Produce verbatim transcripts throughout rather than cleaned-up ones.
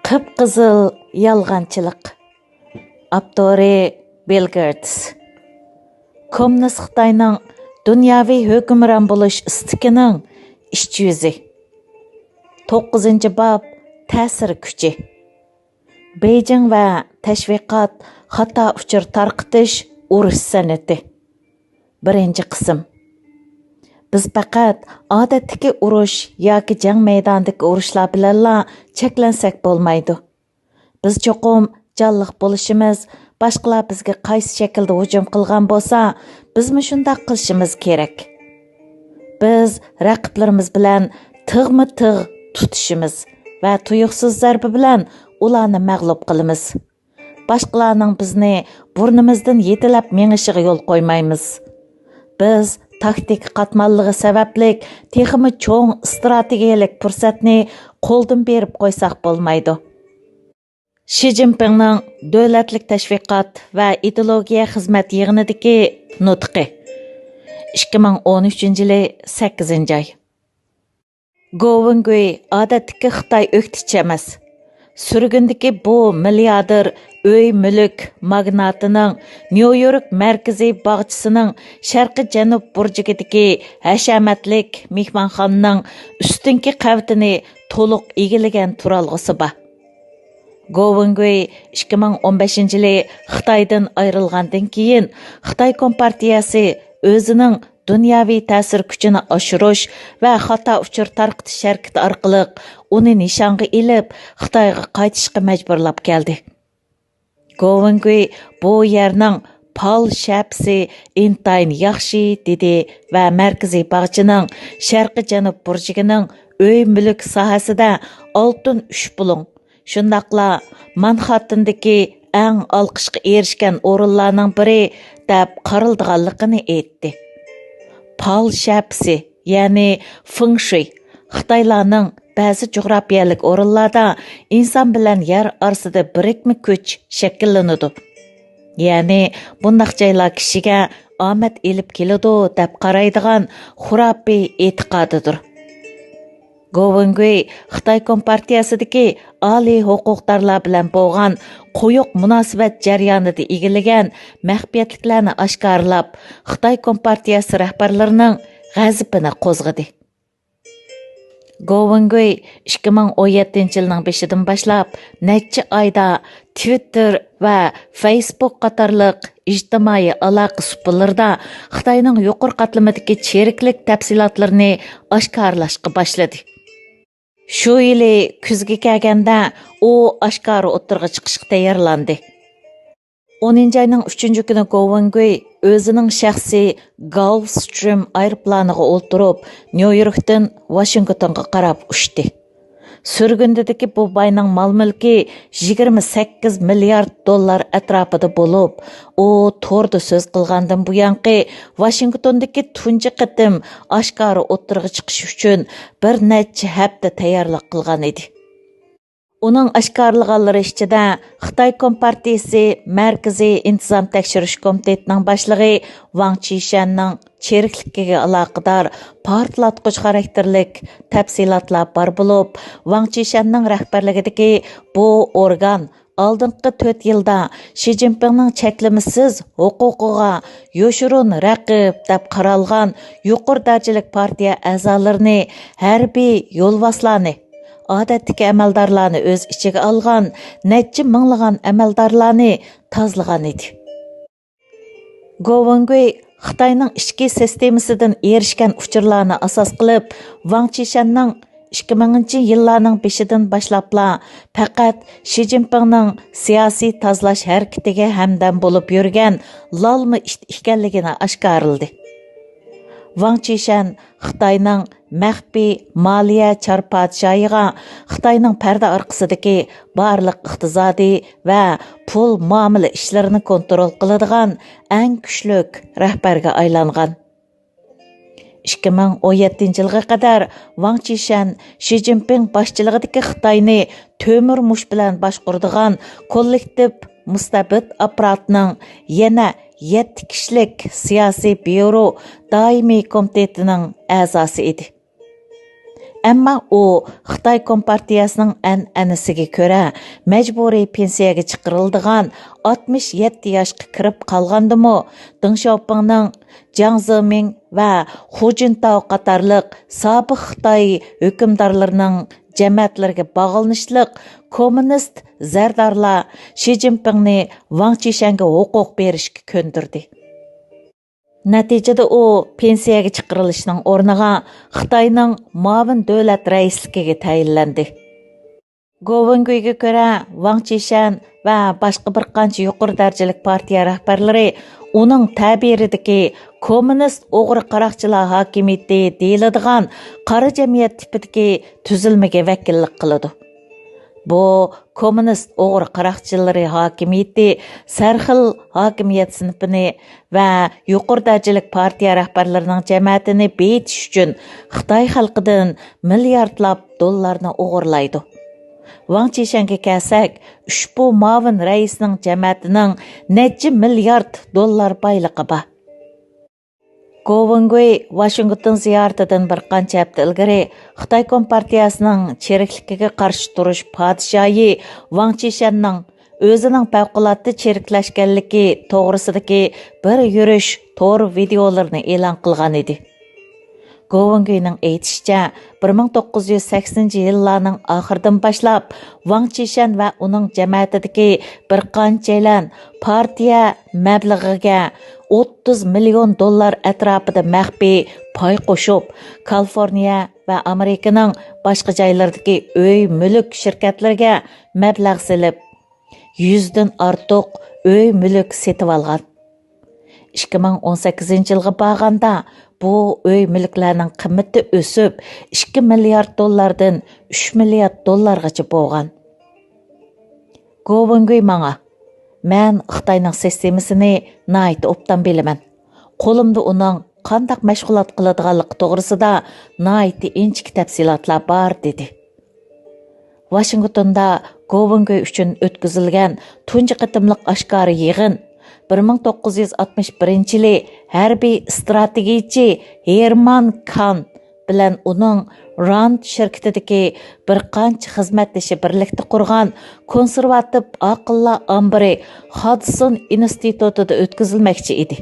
قىپقىزىل يالغانچىلىق. ئاپتورى: بىل گېيتس. كوممۇنىست خىتاينىڭ دۇنياۋى ھۆكۈمران بولۇش ئىستىكىنىڭ ئىچ يۈزى. توققۇزىنچى باب، تەسىر كۈچى. بېيجىڭ ۋە تەشۋىقات، خاتا ئۇچۇر تارقىتىش، ئۇرۇش سەنئىتى. بىرىنچى قىسىم. بىز پەقەت ئادەتتىكى ئۇرۇش ياكى جەڭ مەيدانىدىكى ئۇرۇشلار بىلەنلا چەكلەنسەك بولمايدۇ. بىز چوقۇم جانلىق بولۇشىمىز، باشقىلار بىزگە قايسى شەكىلدە ھۇجۇم قىلغان بولسا، بىزمۇ شۇنداق قىلىشىمىز كېرەك. بىز رەقىبلىرىمىز بىلەن تىغمۇ تىغ تۇتۇشىمىز ۋە تۇيۇقسىز زەربە بىلەن ئۇلارنى مەغلۇپ قىلىمىز. باشقىلارنىڭ بىزنى بۇرنىمىزدىن يېتىلەپ مېڭىشىغا يول قويمايمىز. بىز تاكتىكا قاتماللىقى سەۋەبلىك تېخىمۇ چوڭ ئىستراتېگىيەلىك پۇرسەتنى قولدىن بېرىپ قويساق بولمايدۇ. شى جىنپىڭنىڭ دۆلەتلىك تەشۋىقات ۋە ئىدېئولوگىيە خىزمەت يىغىنىدىكى نۇتقى. ئىككى مىڭ ئون ئۈچىنچى يىلى سەككىزىنچى ئاي. گو ۋېنگۈي ئادەتتىكى خىتاي ئۆكتىچى ئەمەس. سۈرگۈندىكى بۇ مىلياردېر ئۆي-مۈلۈك ماگناتىنىڭ نيۇ يورك مەركىزىي باغچىسىنىڭ شەرقىي جەنۇب بۇرجىكىدىكى ھەشەمەتلىك مېھمانخانىنىڭ ئۈستۈنكى قەۋىتىنى تولۇق ئىگىلىگەن تۇرالغۇسى بار. گو ۋېنگۈي ئىككى مىڭ ئون بەشىنچى يىلى خىتايدىن ئايرىلغاندىن كېيىن، خىتاي كومپارتىيەسى ئۆزىنىڭ دۇنياۋى تەسىر كۈچىنى ئاشۇرۇش ۋە خاتا ئۇچۇر تارقىتىش ھەرىكىتى ئارقىلىق ئۇنى نىشانغا ئېلىپ، خىتايغا قايتىشقا مەجبۇرلاپ كەلدى. گو ۋېنگۈي بۇ يەرنىڭ پال شەپىسى ئىنتايىن ياخشى، دېدى ۋە مەركىزىي باغچىنىڭ شەرقىي جەنۇب بۇرجىكىنىڭ ئۆي-مۈلۈك ساھەسىدە ئالتۇن ئۈچ بۇلۇڭ، شۇنداقلا مانخاتتېندىكى ئەڭ ئالقىشقا ئېرىشكەن ئورۇنلارنىڭ بىرى دەپ قارىلىدىغانلىقىنى ئېيتتى. پال شەپىسى، يەنى فېڭ شۇي، خىتايلارنىڭ بەزى جۇغراپىيەلىك ئورۇنلاردا ئىنسان بىلەن يەر ئارىسىدا بىرىكمە كۈچ شەكىللىنىدۇ. يەنى بۇنداق جايلار كىشىگە ئامەت ئېلىپ كېلىدۇ دەپ قارايدىغان خۇراپىي ئېتىقادىدۇر. گو ۋېنگۈي خىتاي كومپارتىيەسىدىكى ئالىي ھوقۇقدارلار بىلەن بولغان قويۇق مۇناسىۋەت جەريانىدا ئىگىلىگەن مەخپىيەتلىكلەرنى ئاشكارىلاپ، خىتاي كومپارتىيەسى رەھبەرلىرىنىڭ غەزىپىنى قوزغىدى. گو ۋېنگۈي ئىككى مىڭ ئون يەتتىنچى يىلنىڭ بېشىدىن باشلاپ نەچچە ئايدا تىۋىتتېر ۋە فېيسبۇك قاتارلىق ئىجتىمائىي ئالاقە سۇپىلىرىدا خىتاينىڭ يۇقىرى قاتلىمىدىكى چىرىكلىك تەپسىلاتلىرىنى ئاشكارىلاشقا باشلىدى. شۇ يىلى كۈزگە كەلگەندە ئۇ ئاشكارا ئوتتۇرىغا چىقىشقا تەييارلاندى. ئونىنچى ئاينىڭ ئۈچىنچى كۈنى گو ۋېنگۈي ئۆزىنىڭ شەخسىي گولفسترىم ئايروپىلانىغا ئولتۇرۇپ، نيۇ يوركتىن ۋاشىنگتونغا قاراپ ئۇچتى. سۈرگۈندىدىكى بۇ باينىڭ مال-مۈلكى يىگىرمە سەككىز مىليارد دوللار ئەتراپىدا بولۇپ، ئۇ توردا سۆز قىلغاندىن بۇيانقى ۋاشىنگتوندىكى تۇنجى قېتىم ئاشكارا ئوتتۇرىغا چىقىش ئۈچۈن بىر نەچچە ھەپتە تەييارلىق قىلغان ئىدى. ئۇنىڭ ئاشكارىلىغانلىرى ئىچىدە خىتاي كومپارتىيىسى مەركىزىي ئىنتىزام تەكشۈرۈش كومىتېتىنىڭ باشلىقى ۋاڭ چىشەننىڭ چىرىكلىكىگە ئالاقىدار پارتلاتقۇچ خاراكتېرلىك تەپسىلاتلار بار بولۇپ، ۋاڭ چىشەننىڭ رەھبەرلىكىدىكى بۇ ئورگان ئالدىنقى تۆت يىلدا شى جىنپىڭنىڭ چەكلىمىسىز ھوقۇقىغا يوشۇرۇن رەقىب دەپ قارالغان يۇقىرى دەرىجىلىك پارتىيە ئەزالىرىنى، ھەربىي يولۋاسلارنى، ئادەتتىكى ئەمەلدارلارنى ئۆز ئىچىگە ئالغان نەچچە مىڭلىغان ئەمەلدارلارنى تازىلىغان ئىدى. گو ۋېنگۈي خىتاينىڭ ئىچكى سىستېمىسىدىن ئېرىشكەن ئۇچۇرلارنى ئاساس قىلىپ، ۋاڭ چىشەننىڭ ئىككى مىڭىنچى يىللارنىڭ بېشىدىن باشلاپلا پەقەت شى جىنپىڭنىڭ سىياسىي تازىلاش ھەرىكىتىگە ھەمدەم بولۇپ يۈرگەن لالما ئىت ئىكەنلىكىنى ئاشكارىلىدى. ۋاڭ چىشەن خىتاينىڭ مەخپىي مالىيە چار پادىشاھىغا خىتاينىڭ پەردە ئارقىسىدىكى بارلىق ئىقتىسادىي ۋە پۇل مۇئامىلە ئىشلىرىنى كونترول قىلىدىغان ئەڭ كۈچلۈك رەھبەرگە ئايلانغان. ئىككى مىڭ ئون يەتتىنچى يىلغا قەدەر ۋاڭ چىشەن شى جىنپىڭ باشچىلىقىدىكى خىتاينى تۆمۈر مۇش بىلەن باشقۇرىدىغان كوللېكتىپ مۇستەبىت ئاپپاراتنىڭ يەنە يەتتە كىشىلىك سىياسىي بيۇرو دائىمىي كومىتېتىنىڭ ئەزاسى ئىدى. ئەمما ئۇ خىتاي كومپارتىيەسىنىڭ ئەنئەنىسىگە كۆرە، مەجبۇرىي پېنسىيەگە چىقىرىلىدىغان ئاتمىش يەتتە ياشقا كىرىپ قالغاندىمۇ، دېڭ شياۋپىڭنىڭ، جياڭ زېمىڭ ۋە خۇ جىنتاۋ قاتارلىق سابىق خىتاي ھۆكۈمدارلىرىنىڭ جەمەتلىرىگە باغلىنىشلىق كوممۇنىست زەردارلار شى جىنپىڭنى ۋاڭ چىشەنگە ھوقۇق بېرىشكە كۆندۈردى. نەتىجىدە ئۇ پېنسىيەگە چىقىرىلىشنىڭ ئورنىغا خىتاينىڭ مۇئاۋىن دۆلەت رەئىسلىكىگە تەيىنلەندى. گوۋېنگۈيگە كۆرە، ۋاڭ چىشەن ۋە باشقا بىر قانچە يۇقىرى دەرىجىلىك پارتىيە رەھبەرلىرى ئۇنىڭ تەبىرىدىكى كوممۇنىست ئوغرى قاراقچىلار ھاكىمىيىتى دېيىلىدىغان قارا جەمئىيەت تىپىدىكى تۈزۈلمىگە ۋەكىللىك قىلىدۇ. بۇ كوممۇنىست ئوغرى قاراقچىلىرى ھاكىمىيىتى سەرخىل ھاكىمىيەت سىنىپىنى ۋە يۇقىرى دەرىجىلىك پارتىيە رەھبەرلىرىنىڭ جەمەتىنى بېيىتىش ئۈچۈن خىتاي خەلقىدىن مىلياردلاپ دوللارنى ئوغرىلايدۇ. ۋاڭ چىشەنگە كەلسەك، ئۇشبۇ مۇئاۋىن رەئىسنىڭ جەمەتىنىڭ نەچچە مىليارد دوللار بايلىقى بار. گوۋېنگۇي ۋاشىنگتون زىيارىتىدىن بىر قانچە ھەپتە ئىلگىرى خىتاي كومپارتىيەسىنىڭ چىرىكلىكىگە قارشى تۇرۇش پادىشاھى ۋاڭ چىشەننىڭ ئۆزىنىڭ پەۋقۇلئاددە چىرىكلەشكەنلىكى توغرىسىدىكى بىر يۈرۈش تور ۋىدېئولىرىنى ئېلان قىلغان ئىدى. گوۋېنگۇينىڭ ئېيتىشىچە، بىر مىڭ توققۇز يۈز سەكسىنىنچى يىللارنىڭ ئاخىرىدىن باشلاپ، ۋاڭ چىشەن ۋە ئۇنىڭ جەمەتىدىكى بىر قانچەيلەن پارتىيە مەبلىغىگە ئوتتۇز مىليون دوللار ئەتراپىدا مەخپىي پاي قوشۇپ، كالىفورنىيە ۋە ئامېرىكىنىڭ باشقا جايلىرىدىكى ئۆي مۈلۈك شىركەتلىرىگە مەبلەغ سېلىپ، يۈزدىن ئارتۇق ئۆي مۈلۈك سېتىۋالغان. ئىككى مىڭ ئون سەككىزىنچى يىلغا بارغاندا، بۇ ئۆي مۈلۈكلەرنىڭ قىممىتى ئۆسۈپ، ئىككى مىليارد دوللاردىن ئۈچ مىليارد دوللارغىچە بولغان. گوۋېنگۇي ماڭا، مەن خىتاينىڭ سىستېمىسىنى ناھايىتى ئوبدان بىلىمەن. قولۇمدا ئۇنىڭ قانداق مەشغۇلات قىلىدىغانلىقى توغرىسىدا ناھايىتى ئىنچىكە تەپسىلاتلار بار، دېدى. ۋاشىنگتوندا گوۋېنگۇي ئۈچۈن ئۆتكۈزۈلگەن تۇنجى قېتىملىق ئاشكارا يىغىن بىر مىڭ توققۇز يۈز ئاتمىش بىرىنچى يىلى ھەربىي ئىستراتېگىيىچى ھېرمان كان بىلەن ئۇنىڭ راند شىركىتىدىكى بىر قانچە خىزمەتدىشى بىرلىكتە قۇرغان كونسېرۋاتىپ ئاقىللار ئامبىرى خادسون ئىنستىتۇتىدا ئۆتكۈزۈلمەكچى ئىدى.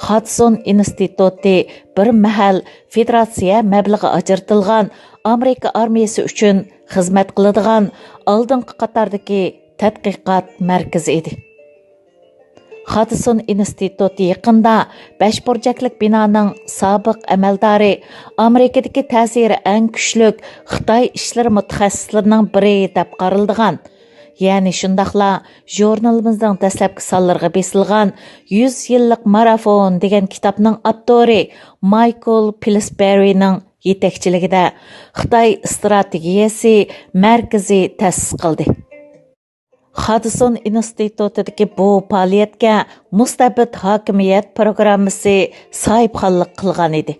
خادسون ئىنستىتۇتى بىر مەھەل فېدېراتسىيە مەبلىغى ئاجرىتىلغان ئامېرىكا ئارمىيىسى ئۈچۈن خىزمەت قىلىدىغان ئالدىنقى قاتاردىكى تەتقىقات مەركىزى ئىدى. خادسون ئىنستىتۇتى يېقىندا بەش بۇرجەكلىك بىنانىڭ سابىق ئەمەلدارى، ئامېرىكىدىكى تەسىرى ئەڭ كۈچلۈك خىتاي ئىشلىرى مۇتەخەسسىسلىرىنىڭ بىرى دەپ قارىلىدىغان، يەنى شۇنداقلا ژۇرنىلىمىزنىڭ دەسلەپكى سانلىرىغا بېسىلغان يۈز يىللىق مارافون دېگەن كىتابنىڭ ئاپتورى مايكل پىلسبېرىنىڭ يېتەكچىلىكىدە خىتاي ئىستراتېگىيەسى مەركىزى تەسىس قىلدى. خادسون ئىنستىتۇتىدىكى بۇ پائالىيەتكە مۇستەبىت ھاكىمىيەت پروگراممىسى ساھىبخانلىق قىلغان ئىدى.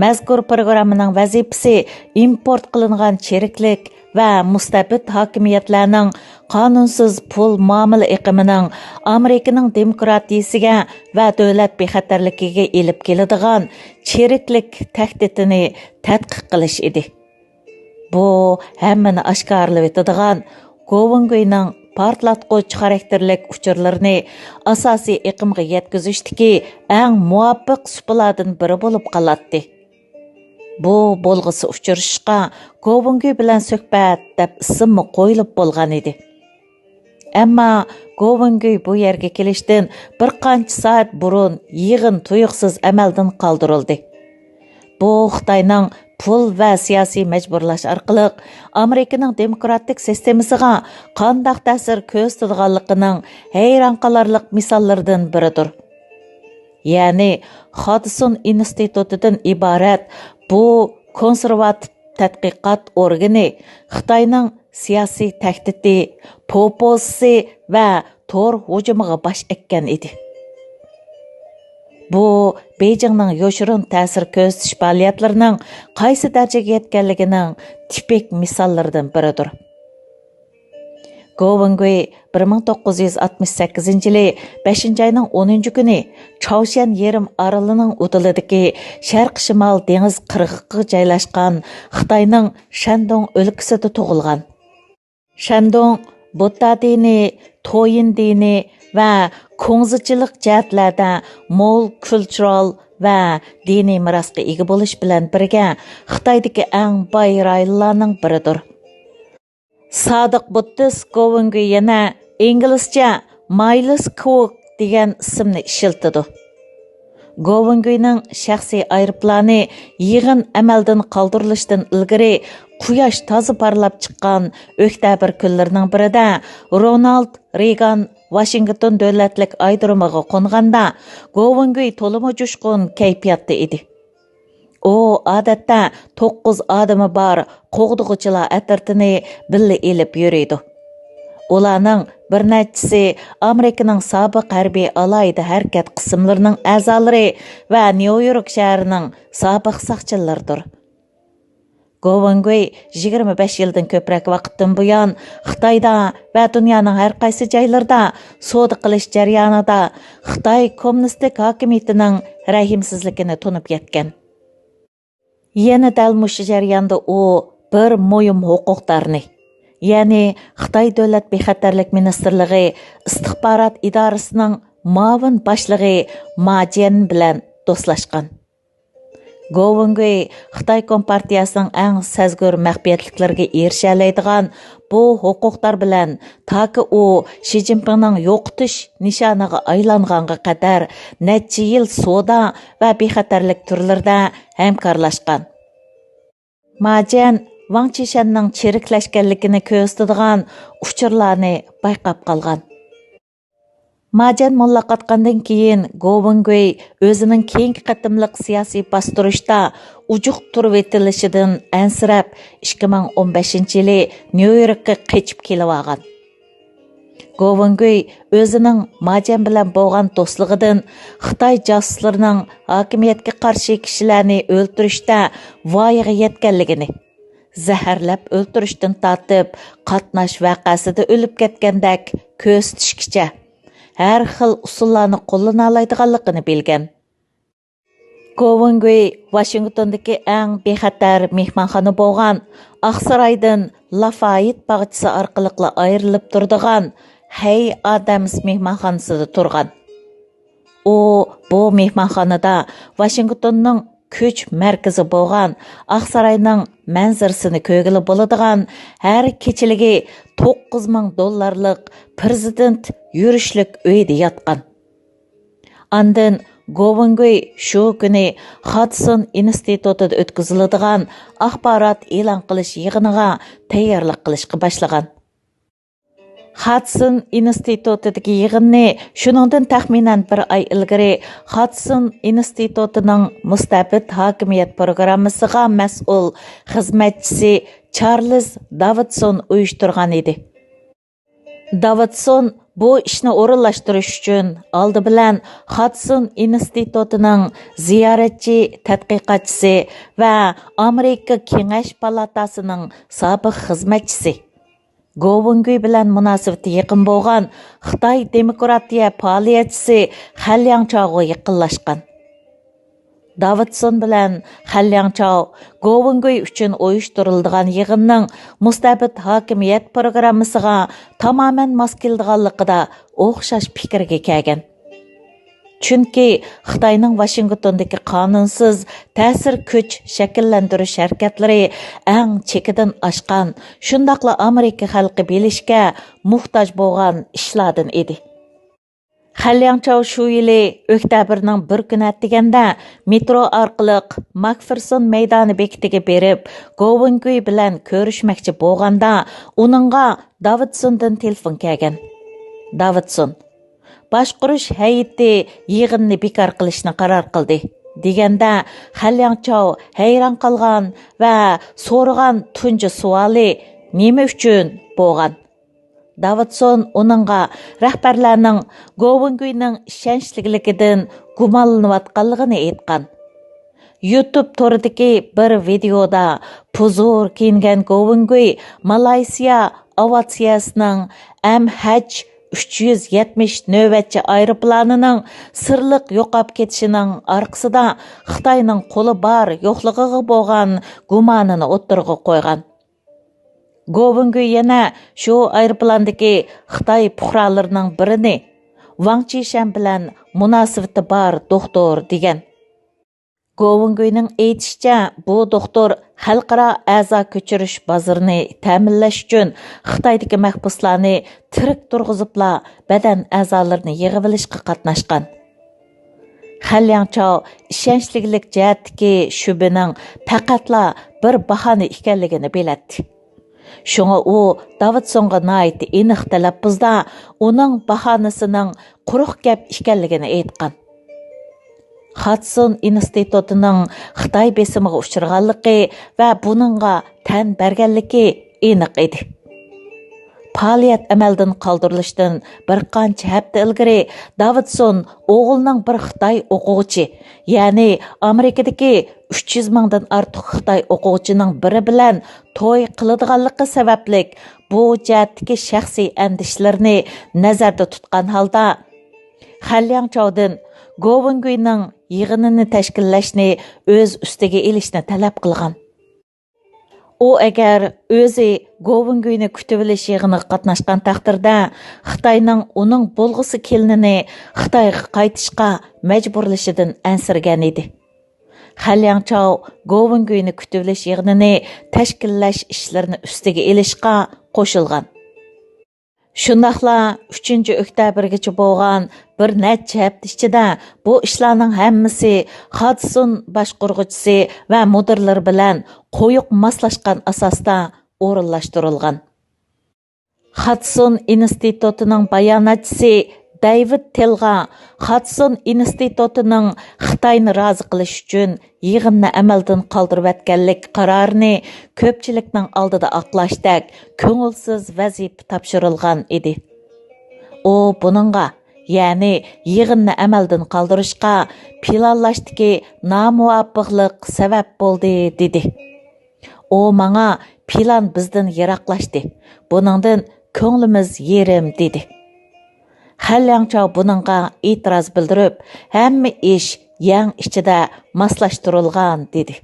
مەزكۇر پروگراممىنىڭ ۋەزىپىسى ئىمپورت قىلىنغان چىرىكلىك ۋە مۇستەبىت ھاكىمىيەتلەرنىڭ قانۇنسىز پۇل مۇئامىلە ئېقىمىنىڭ ئامېرىكىنىڭ دېموكراتىيىسىگە ۋە دۆلەت بىخەتەرلىكىگە ئېلىپ كېلىدىغان چىرىكلىك تەھدىتىنى تەتقىق قىلىش ئىدى. بۇ ھەممىنى ئاشكارىلىۋېتىدىغان گوۋېنگۇينىڭ پارتلاتقۇچ خاراكتېرلىك ئۇچۇرلىرىنى ئاساسىي ئېقىمغا يەتكۈزۈشتىكى ئەڭ مۇۋاپىق سۇپىلاردىن بىرى بولۇپ قالاتتى. بۇ بولغۇسى ئۇچرىشىشقا گوۋېنگۇي بىلەن سۆھبەت دەپ ئىسىممۇ قويۇلۇپ بولغان ئىدى. ئەمما گوۋېنگۇي بۇ يەرگە كېلىشتىن بىر قانچە سائەت بۇرۇن يىغىن تۇيۇقسىز ئەمەلدىن قالدۇرۇلدى. بۇ خىتاينىڭ پۇل ۋە سىياسىي مەجبۇرلاش ئارقىلىق ئامېرىكىنىڭ دېموكراتىك سىستېمىسىغا قانداق تەسىر كۆرسىتىدىغانلىقىنىڭ ھەيران قالارلىق مىساللىرىدىن بىرىدۇر. يەنى خادسون ئىنستىتۇتىدىن ئىبارەت بۇ كونسېرۋاتىپ تەتقىقات ئورگىنى خىتاينىڭ سىياسىي تەھدىتى، پوپوزىتسى ۋە تور ھۇجۇمىغا باش ئەگكەن ئىدى. بۇ، بېيجىڭنىڭ يوشۇرۇن تەسىر كۆرسىتىش پائالىيەتلىرىنىڭ قايسى دەرىجىگە يەتكەنلىكىنىڭ تىپىك مىساللىرىدىن بىرىدۇر. گوۋېنگۇي بىر مىڭ توققۇز يۈز ئاتمىش سەككىزىنچى يىلى بەشىنچى ئاينىڭ ئونىنچى كۈنى چاۋشيەن يېرىم ئارىلىنىڭ ئۇدۇلىدىكى شەرقىي شىمال دېڭىز قىرغىقىغا جايلاشقان خىتاينىڭ شەندۇڭ ئۆلكىسىدە تۇغۇلغان. شەندۇڭ بۇددا دىنى، تويىن دىنى ۋە كۇڭزىچىلىق جەھەتلەردە مول كۈلتۈرال ۋە دىنىي مىراسقا ئىگە بولۇش بىلەن بىرگە، خىتايدىكى ئەڭ باي رايونلارنىڭ بىرىدۇر. سادىق بۇددىست گوۋېنگۇي يەنە ئىنگلىزچە مايلىس كۇۋۇك دېگەن ئىسىمنى ئىشلىتىدۇ. گوۋېنگۇينىڭ شەخسىي ئايروپىلانى يىغىن ئەمەلدىن قالدۇرۇلۇشتىن ئىلگىرى، قۇياش تازا پارلاپ چىققان ئۆكتەبىر كۈنلىرىنىڭ بىرىدە، رونالد رېيگان ۋاشىنگتون دۆلەتلىك ئايرودرومىغا قونغاندا، گوۋېنگۇي تولىمۇ جۇشقۇن كەيپىياتتا ئىدى. ئۇ ئادەتتە توققۇز ئادىمى بار قوغدىغۇچىلار ئەترىتىنى بىللە ئېلىپ يۈرىدۇ. ئۇلارنىڭ بىر نەچچىسى ئامېرىكىنىڭ سابىق ھەربىي ئالاھىدە ھەرىكەت قىسىملىرىنىڭ ئەزالىرى ۋە نيۇ يورك شەھىرىنىڭ سابىق ساقچىلىرىدۇر. گوۋېنگۇي يىگىرمە بەش يىلدىن كۆپرەك ۋاقىتتىن بۇيان خىتايدا ۋە دۇنيانىڭ ھەر قايسى جايلىرىدا سودا قىلىش جەريانىدا خىتاي كوممۇنىستىك ھاكىمىيىتىنىڭ رەھىمسىزلىكىنى تونۇپ يەتكەن. يەنە دەل مۇشۇ جەرياندا ئۇ بىر مۇھىم ھوقۇقدارنى، يەنى خىتاي دۆلەت بىخەتەرلىك مىنىستىرلىقى ئىستىخبارات ئىدارىسىنىڭ مۇئاۋىن باشلىقى ما جيەن بىلەن دوستلاشقان. گوۋېنگۇي خىتاي كومپارتىيەسىنىڭ ئەڭ سەزگۈر مەخپىيەتلىكلىرىگە ئېرىشەلەيدىغان بۇ ھوقۇقدار بىلەن تاكى ئۇ شى جىنپىڭنىڭ يوقىتىش نىشانىغا ئايلانغانغا قەدەر نەچچە يىل سودا ۋە بىخەتەرلىك تۈرلىرىدە ھەمكارلاشقان. ما جيەن ۋاڭ چىشەننىڭ چىرىكلەشكەنلىكىنى كۆرسىتىدىغان ئۇچۇرلارنى بايقاپ قالغان. ما جيەن موللاقاتقاندىن كېيىن، گوۋېنگۇي ئۆزىنىڭ كېيىنكى قېتىملىق سىياسىي باستۇرۇشتا ئوچۇق تۇرۇۋېتىلىشىدىن ئەنسىرەپ، ئىككى مىڭ ئون بەشىنچى يىلى نيۇ يوركقا قېچىپ كېلىۋالغان. گوۋېنگۇي ئۆزىنىڭ ما جيەن بىلەن بولغان دوستلۇقىدىن خىتاي جاسۇسلىرىنىڭ ھاكىمىيەتكە قارشى كىشىلەرنى ئۆلتۈرۈشتە ۋايىغا يەتكەنلىكىنى، زەھەرلەپ ئۆلتۈرۈشتىن تارتىپ، قاتناش ۋەقەسىدە ئۆلۈپ كەتكەندەك كۆرسىتىشكىچە، ھەر خىل ئۇسۇللارنى قوللىنالايدىغانلىقىنى بىلگەن. گوۋېنگۇي ۋاشىنگتوندىكى ئەڭ بىخەتەر مېھمانخانا بولغان ئاقسارايدىن لافايېت باغچىسى ئارقىلىقلا ئايرىلىپ تۇرىدىغان ھەي ئادەمس مېھمانخانىسىدا تۇرغان. ئۇ بۇ مېھمانخانىدا ۋاشىنگتوننىڭ كۈچ مەركىزى بولغان ئاقساراينىڭ مەنزىرىسىنى كۆرگىلى بولىدىغان ھەر كېچىلىكى توققۇز مىڭ دوللارلىق پىرېزىدېنت يۈرۈشلۈك ئۆيىدە ياتقان. ئاندىن گوۋېنگۇي شۇ كۈنى خادسون ئىنستىتۇتىدا ئۆتكۈزۈلىدىغان ئاخبارات ئېلان قىلىش يىغىنىغا تەييارلىق قىلىشقا باشلىغان. خادسون ئىنستىتۇتىدىكى يىغىننى شۇنىڭدىن تەخمىنەن بىر ئاي ئىلگىرى خادسون ئىنستىتۇتىنىڭ مۇستەبىت ھاكىمىيەت پروگراممىسىغا مەسئۇل خىزمەتچىسى چارلىز داۋىدسون ئۇيۇشتۇرغان ئىدى. داۋىدسون بۇ ئىشنى ئورۇنلاشتۇرۇش ئۈچۈن ئالدى بىلەن خادسون ئىنستىتۇتىنىڭ زىيارەتچى تەتقىقاتچىسى ۋە ئامېرىكا كېڭەش پالاتاسىنىڭ سابىق خىزمەتچىسى، گوۋېنگۇي بىلەن مۇناسىۋىتى يېقىن بولغان خىتاي دېموكراتىيە پائالىيەتچىسى خەن لياڭچاۋغا يېقىنلاشقان. داۋىدسون بىلەن خەن لياڭچاۋ گوۋېنگۇي ئۈچۈن ئۇيۇشتۇرۇلىدىغان يىغىننىڭ مۇستەبىت ھاكىمىيەت پروگراممىسىغا تامامەن ماس كېلىدىغانلىقىدا ئوخشاش پىكىرگە كەلگەن. چۈنكى خىتاينىڭ ۋاشىنگتوندىكى قانۇنسىز تەسىر كۈچ شەكىللەندۈرۈش ھەرىكەتلىرى ئەڭ چېكىدىن ئاشقان، شۇنداقلا ئامېرىكا خەلقى بىلىشكە موھتاج بولغان ئىشلاردىن ئىدى. خەن لياڭچاۋ شۇ يىلى ئۆكتەبىرنىڭ بىر كۈنى ئەتىگەندە مېترو ئارقىلىق ماكفېرسون مەيدانى بېكىتىگە بېرىپ، گوۋېنگۇي بىلەن كۆرۈشمەكچى بولغاندا، ئۇنىڭغا داۋىدسوندىن تېلېفون كەلگەن. داۋىدسون، «باشقۇرۇش ھەيئىتى يىغىننى بىكار قىلىشنى قارار قىلدى» دېگەندە، خەن لياڭچاۋ ھەيران قالغان ۋە سورىغان تۇنجى سوئالى «نېمە ئۈچۈن؟» بولغان. داۋىدسون ئۇنىڭغا رەھبەرلەرنىڭ گوۋېنگۇينىڭ ئىشەنچلىكلىكىدىن گۇمانلىنىۋاتقانلىقىنى ئېيتقان. يۇتۇب تورىدىكى بىر ۋىدېئودا پۇزۇر كىيىنگەن گوۋېنگۈي مالايسىيا ئاۋىئاتسىيەسىنىڭ ئەم ھەچ ئۈچ يۈز يەتمىش نۆۋەتچى ئايروپىلانىنىڭ سىرلىق يوقاپ كېتىشىنىڭ ئارقىسىدا خىتاينىڭ قولى بار يوقلۇقىغا بولغان گۇمانىنى ئوتتۇرىغا قويغان. گوۋېنگۈي يەنە شۇ ئايروپىلاندىكى خىتاي پۇقرالىرىنىڭ بىرىنى ۋاڭ چىشەن بىلەن مۇناسىۋىتى بار دوختۇر دېگەن. گوۋېنگۈينىڭ ئېيتىشىچە، بۇ دوختۇر خەلقئارا ئەزا كۆچۈرۈش بازىرىنى تەمىنلەش ئۈچۈن خىتايدىكى مەھبۇسلارنى تىرىك تۇرغۇزۇپلا بەدەن ئەزالىرىنى يىغىۋېلىشقا قاتناشقان. خەن لياڭچاۋ ئىشەنچلىكلىك جەھەتتىكى شۈبھىنىڭ پەقەتلا بىر باھانە ئىكەنلىكىنى بىلەتتى. شۇڭا ئۇ داۋىدسونغا ناھايىتى ئېنىق تەلەپپۇزدا ئۇنىڭ باھانىسىنىڭ قۇرۇق گەپ ئىكەنلىكىنى ئېيتقان. خادسون ئىنستىتۇتىنىڭ خىتاي بېسىمىغا ئۇچرىغانلىقى ۋە بۇنىڭغا تەن بەرگەنلىكى ئېنىق ئىدى. پائالىيەت ئەمەلدىن قالدۇرۇلۇشتىن بىر قانچە ھەپتە ئىلگىرى داۋىدسون ئوغلىنىڭ بىر خىتاي ئوقۇغۇچى، يەنى ئامېرىكىدىكى ئۈچ يۈز مىڭدىن ئارتۇق خىتاي ئوقۇغۇچىنىڭ بىرى بىلەن توي قىلىدىغانلىقى سەۋەبلىك، بۇ جەھەتتىكى شەخسىي ئەندىشىلىرىنى نەزەردە تۇتقان ھالدا، خەن لياڭچاۋدىن گوۋېنگۈينىڭ يىغىنىنى تەشكىللەشنى ئۆز ئۈستىگە ئېلىشنى تەلەپ قىلغان. ئۇ ئەگەر ئۆزى گوۋېنگۈينى كۈتۈۋېلىش يىغىنىغا قاتناشقان تەقدىردە، خىتاينىڭ ئۇنىڭ بولغۇسى كېلىنىنى خىتايغا قايتىشقا مەجبۇرلىشىدىن ئەنسىرىگەن ئىدى. خەن لياڭچاۋ گوۋېنگۈينى كۈتۈۋېلىش يىغىنىنى تەشكىللەش ئىشلىرىنى ئۈستىگە ئېلىشقا قوشۇلغان. شۇنداقلا ئۈچىنچى ئۆكتەبىرگىچە بولغان بىر نەچچە ھەپتە ئىچىدە بۇ ئىشلارنىڭ ھەممىسى خادسون باشقۇرغۇچىسى ۋە مۇدىرلىرى بىلەن قويۇق ماسلاشقان ئاساستا ئورۇنلاشتۇرۇلغان. خادسون ئىنستىتۇتىنىڭ باياناتچىسى دەيۋىد تېلغا خادسون ئىنستىتۇتىنىڭ خىتاينى رازى قىلىش ئۈچۈن يىغىننى ئەمەلدىن قالدۇرۇۋەتكەنلىك قارارىنى كۆپچىلىكنىڭ ئالدىدا ئاقلاشتەك كۆڭۈلسىز ۋەزىپە تاپشۇرۇلغان ئىدى. ئۇ بۇنىڭغا، يەنى يىغىننى ئەمەلدىن قالدۇرۇشقا پىلانلاشتىكى نامۇۋاپىقلىق سەۋەب بولدى، دېدى. ئۇ ماڭا پىلان بىزدىن يىراقلاشتى، بۇنىڭدىن كۆڭلىمىز يېرىم، دېدى. خەن لياڭچاۋ بۇنىڭغا ئېتىراز بىلدۈرۈپ، ھەممە ئىش يەڭ ئىچىدە ماسلاشتۇرۇلغان، دېدى.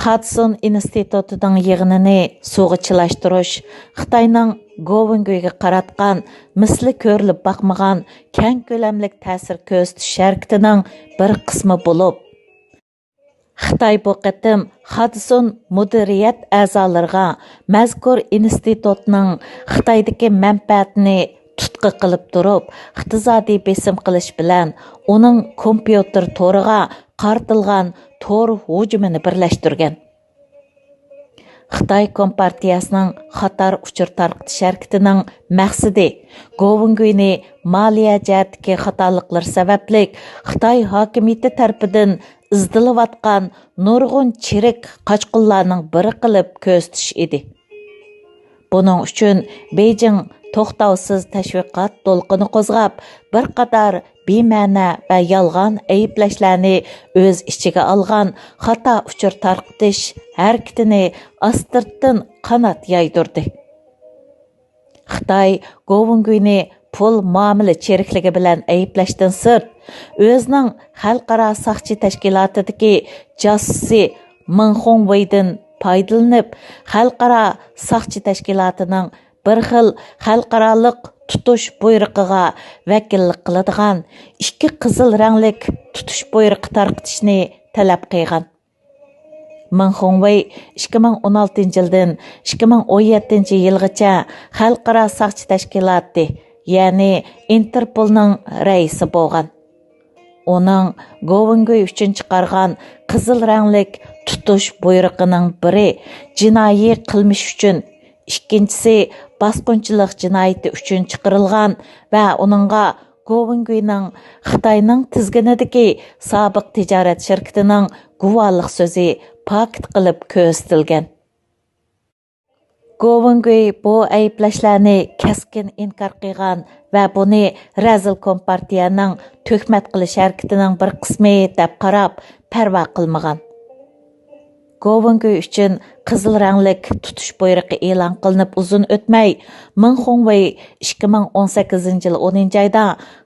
خادسون ئىنستىتۇتىنىڭ يىغىنىنى سۇغا چىلاشتۇرۇش خىتاينىڭ گوۋېنگۈيگە قاراتقان مىسلى كۆرۈلۈپ باقمىغان كەڭ كۆلەملىك تەسىر كۆرسىتىش ھەرىكىتىنىڭ بىر قىسمى بولۇپ، خىتاي بۇ قېتىم خادسون مۇدىرىيەت ئەزالىرىغا مەزكۇر ئىنستىتۇتنىڭ خىتايدىكى مەنپەئەتىنى تۇتقا قىلىپ تۇرۇپ، ئىقتىسادىي بېسىم قىلىش بىلەن ئۇنىڭ كومپيۇتېر تورىغا قارىتىلغان تور ھۇجۇمىنى بىرلەشتۈرگەن. خىتاي كومپارتىيەسىنىڭ خاتار ئۇچۇر تارقىتىش ھەرىكىتىنىڭ مەقسىتى گوۋېنگۈينى مالىيە جەھەتتىكى خاتالىقلىرى سەۋەبلىك خىتاي ھاكىمىيىتى تەرىپىدىن ئىزدىلىۋاتقان نۇرغۇن چىرىك قاچقۇنلارنىڭ بىرى قىلىپ كۆرسىتىش ئىدى. بۇنىڭ ئۈچۈن بېيجىڭ توختاۋسىز تەشۋىقات دولقۇنى قوزغاپ، بىر قاتار بىمەنە ۋە يالغان ئەيىبلەشلەرنى ئۆز ئىچىگە ئالغان خاتا ئۇچۇر تارقىتىش ھەرىكىتىنى ئاستىرتتىن قانات يايدۇردى. خىتاي گوۋېنگۈينى پۇل مۇئامىلە چىرىكلىكى بىلەن ئەيىبلەشتىن سىرت، ئۆزىنىڭ خەلقئارا ساقچى تەشكىلاتىدىكى جاسۇسى مېڭ خۇڭۋېيدىن پايدىلىنىپ، خەلقئارا ساقچى تەشكىلاتىنىڭ بىر خىل خەلقئارالىق تۇتۇش بۇيرۇقىغا ۋەكىللىك قىلىدىغان ئىككى قىزىل رەڭلىك تۇتۇش بۇيرۇقى تارقىتىشنى تەلەپ قىلغان. مېڭ خۇڭۋېي ئىككى مىڭ ئون ئالتىنچى يىلدىن ئىككى مىڭ ئون يەتتىنچى يىلغىچە خەلقئارا ساقچى تەشكىلاتى، يەنى ئىنتېرپولنىڭ رەئىسى بولغان. ئۇنىڭ گوۋېنگۈي ئۈچۈن چىقارغان قىزىل رەڭلىك تۇتۇش بۇيرۇقىنىڭ بىرى جىنايى قىلمىش ئۈچۈن، ئىككىنچىسى باسقۇنچىلىق جىنايىتى ئۈچۈن چىقىرىلغان ۋە ئۇنىڭغا گوۋېنگۈينىڭ خىتاينىڭ تىزگىنىدىكى سابىق تىجارەت شىركىتىنىڭ گۇۋاھلىق سۆزى پاكىت قىلىپ كۆرسىتىلگەن. گوۋېنگۈي بۇ ئەيىبلەشلەرنى كەسكىن ئىنكار قىلغان ۋە بۇنى رەزىل كومپارتىيەنىڭ تۆھمەت قىلىش ھەرىكىتىنىڭ بىر قىسمى دەپ قاراپ، پەرۋا قىلمىغان. گوۋېنگۈي ئۈچۈن قىزىل رەڭلىك تۇتۇش بۇيرۇقى ئېلان قىلىنىپ ئۇزۇن ئۆتمەي، مېڭ خۇڭۋېي ئىككى مىڭ ئون سەككىزىنچى يىل ئونىنچى ئايدا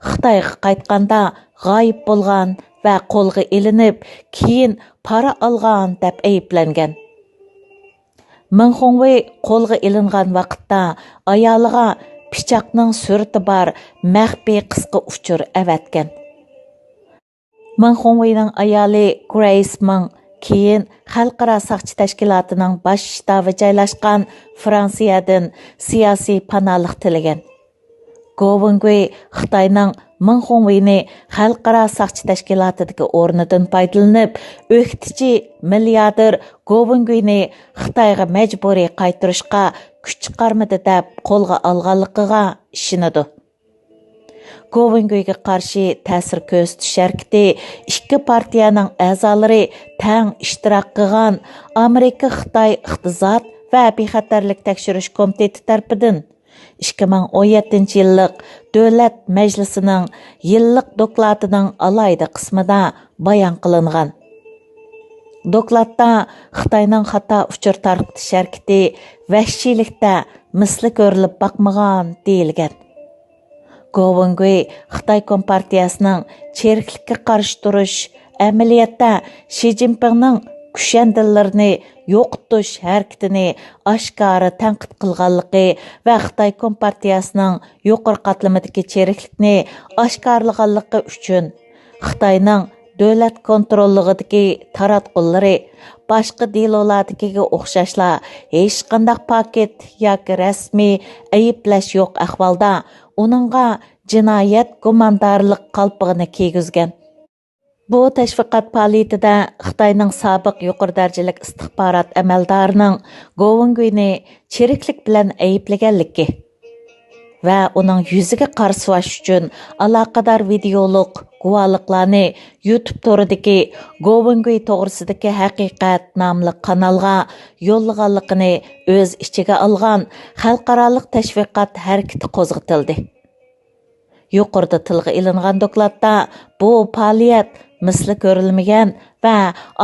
خىتايغا قايتقاندا غايىب بولغان ۋە قولغا ئېلىنىپ، كېيىن پارا ئالغان دەپ ئەيىبلەنگەن. مېڭ خۇڭۋېي قولغا ئېلىنغان ۋاقىتتا ئايالىغا پىچاقنىڭ سۈرىتى بار مەخپىي قىسقا ئۇچۇر ئەۋەتكەن. مېڭ خۇڭۋېينىڭ ئايالى گرېيس مېڭ كېيىن خەلقئارا ساقچى تەشكىلاتىنىڭ باش شتابى جايلاشقان فرانسىيەدىن سىياسىي پاناھلىق تىلىگەن. گوۋېنگۈي خىتاينىڭ مېڭ خۇڭۋېينى خەلقئارا ساقچى تەشكىلاتىدىكى ئورنىدىن پايدىلىنىپ، ئۆكتىچى مىلياردېر گوۋېنگۈينى خىتايغا مەجبۇرىي قايتۇرۇشقا كۈچ چىقارمىدى دەپ قولغا ئالغانلىقىغا ئىشىنىدۇ. گوۋېنگۈيگە قارشى تەسىر كۆرسىتىش ھەرىكىتى ئىككى پارتىيەنىڭ ئەزالىرى تەڭ ئىشتىراك قىلغان ئامېرىكا خىتاي ئىقتىساد ۋە بىخەتەرلىك تەكشۈرۈش كومىتېتى تەرىپىدىن ئىككى مىڭ ئون يەتتىنچى يىللىق دۆلەت مەجلىسىنىڭ يىللىق دوكلاتىنىڭ ئالاھىدە قىسمىدا بايان قىلىنغان. دوكلاتتا خىتاينىڭ خاتا ئۇچۇر تارقىتىش ھەرىكىتى ۋەھشىيلىكتە مىسلى كۆرۈلۈپ باقمىغان دېيىلگەن. گوۋېنگۈي خىتاي كومپارتىيەسىنىڭ چىرىكلىككە قارشى تۇرۇش، ئەمەلىيەتتە شى جىنپىڭنىڭ كۈشەندىلىرىنى يوقىتىش ھەرىكىتىنى ئاشكارا تەنقىد قىلغانلىقى ۋە خىتاي كومپارتىيەسىنىڭ يۇقىرى قاتلىمىدىكى چىرىكلىكنى ئاشكارىلىغانلىقى ئۈچۈن خىتاينىڭ دۆلەت كونتروللۇقىدىكى تاراتقۇلىرى باشقا دېلولاردىكىگە ئوخشاشلا ھېچقانداق پاكىت ياكى رەسمىي ئەيىبلەش يوق ئەھۋالدا ئۇنىڭغا جىنايەت گۇماندارلىق قالپىغىنى كىيگۈزگەن. بۇ تەشۋىقات پائالىيىتىدە خىتاينىڭ سابىق يۇقىرى دەرىجىلىك ئىستىخبارات ئەمەلدارىنىڭ گوۋېنگۈينى چىرىكلىك بىلەن ئەيىبلىگەنلىكى ۋە ئۇنىڭ يۈزىگە قارا سۇۋاش ئۈچۈن ئالاقىدار ۋىدېئولۇق گۇۋاھلىقلارنى يۇتۇب تورىدىكى گوۋېنگۈي توغرىسىدىكى ھەقىقەت ناملىق قانالغا يوللىغانلىقىنى ئۆز ئىچىگە ئالغان خەلقئارالىق تەشۋىقات ھەرىكىتى قوزغىتىلدى. يۇقىرىدا تىلغا ئېلىنغان دوكلاتتا بۇ پائالىيەت مىسلى كۆرۈلمىگەن ۋە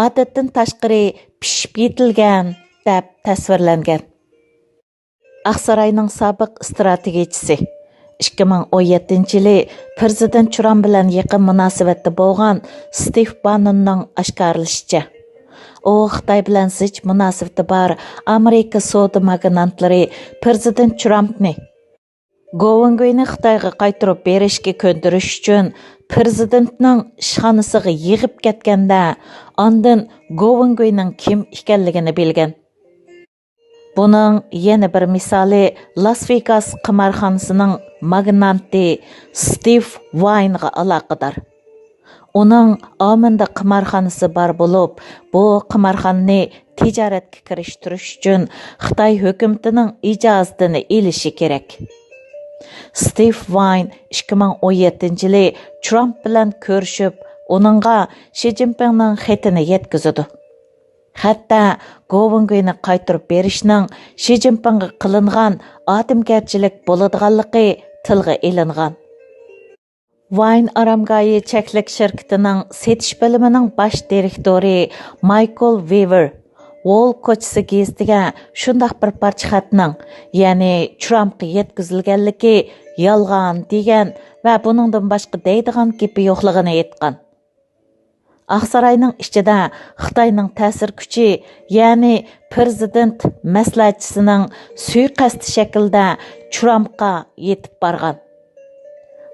ئادەتتىن تاشقىرى پىشىپ يېتىلگەن دەپ تەسۋىرلەنگەن. ئاقساراينىڭ سابىق ئىستراتېگىيىچىسى، ئىككى مىڭ ئون يەتتىنچى يىلى پىرېزىدېنت ترامپ بىلەن يېقىن مۇناسىۋەتتە بولغان ستىف باننوننىڭ ئاشكارىلىشىچە، ئۇ خىتاي بىلەن زىچ مۇناسىۋىتى بار ئامېرىكا سودا ماگنانتلىرى پىرېزىدېنت ترامپنى گوۋېنگۈينى خىتايغا قايتۇرۇپ بېرىشكە كۆندۈرۈش ئۈچۈن پىرېزىدېنتنىڭ ئىشخانىسىغا يىغىپ كەتكەندە، ئاندىن گوۋېنگۈينىڭ كىم ئىكەنلىكىنى بىلگەن. بۇنىڭ يەنە بىر مىسالى لاس ۋېگاس قىمارخانىسىنىڭ ماگنانتى ستىف ۋاينغا ئالاقىدار. ئۇنىڭ ئامېندا قىمارخانىسى بار بولۇپ، بۇ قىمارخانىنى تىجارەتكە كىرىشتۈرۈش ئۈچۈن خىتاي ھۆكۈمىتىنىڭ ئىجازىتىنى ئېلىشى كېرەك. ستىف ۋاين ئىككى مىڭ ئون يەتتىنچى يىلى ترامپ بىلەن كۆرۈشۈپ، ئۇنىڭغا شى جىنپىڭنىڭ خېتىنى يەتكۈزىدۇ. خەتتە گوۋېنگۈينى قايتۇرۇپ بېرىشنىڭ شى جىنپىڭغا قىلىنغان ئادەمگەرچىلىك بولىدىغانلىقى تىلغا ئېلىنغان. ۋاين ئارامگاھى چەكلىك شىركىتىنىڭ سېتىش بۆلۈمىنىڭ باش دىرېكتورى مايكل ۋېۋېر ۋول كوچىسى گېزىتىگە شۇنداق بىر پارچە خەتنىڭ، يەنى ترامپقا يەتكۈزۈلگەنلىكى يالغان دېگەن ۋە بۇنىڭدىن باشقا دەيدىغان گېپى يوقلۇقىنى ئېيتقان. ئاقساراينىڭ ئىچىدە خىتاينىڭ تەسىر كۈچى، يەنى پىرېزىدېنت مەسلىھەتچىسىنىڭ سۇيىقەستى شەكلىدە ترامپقا يېتىپ بارغان.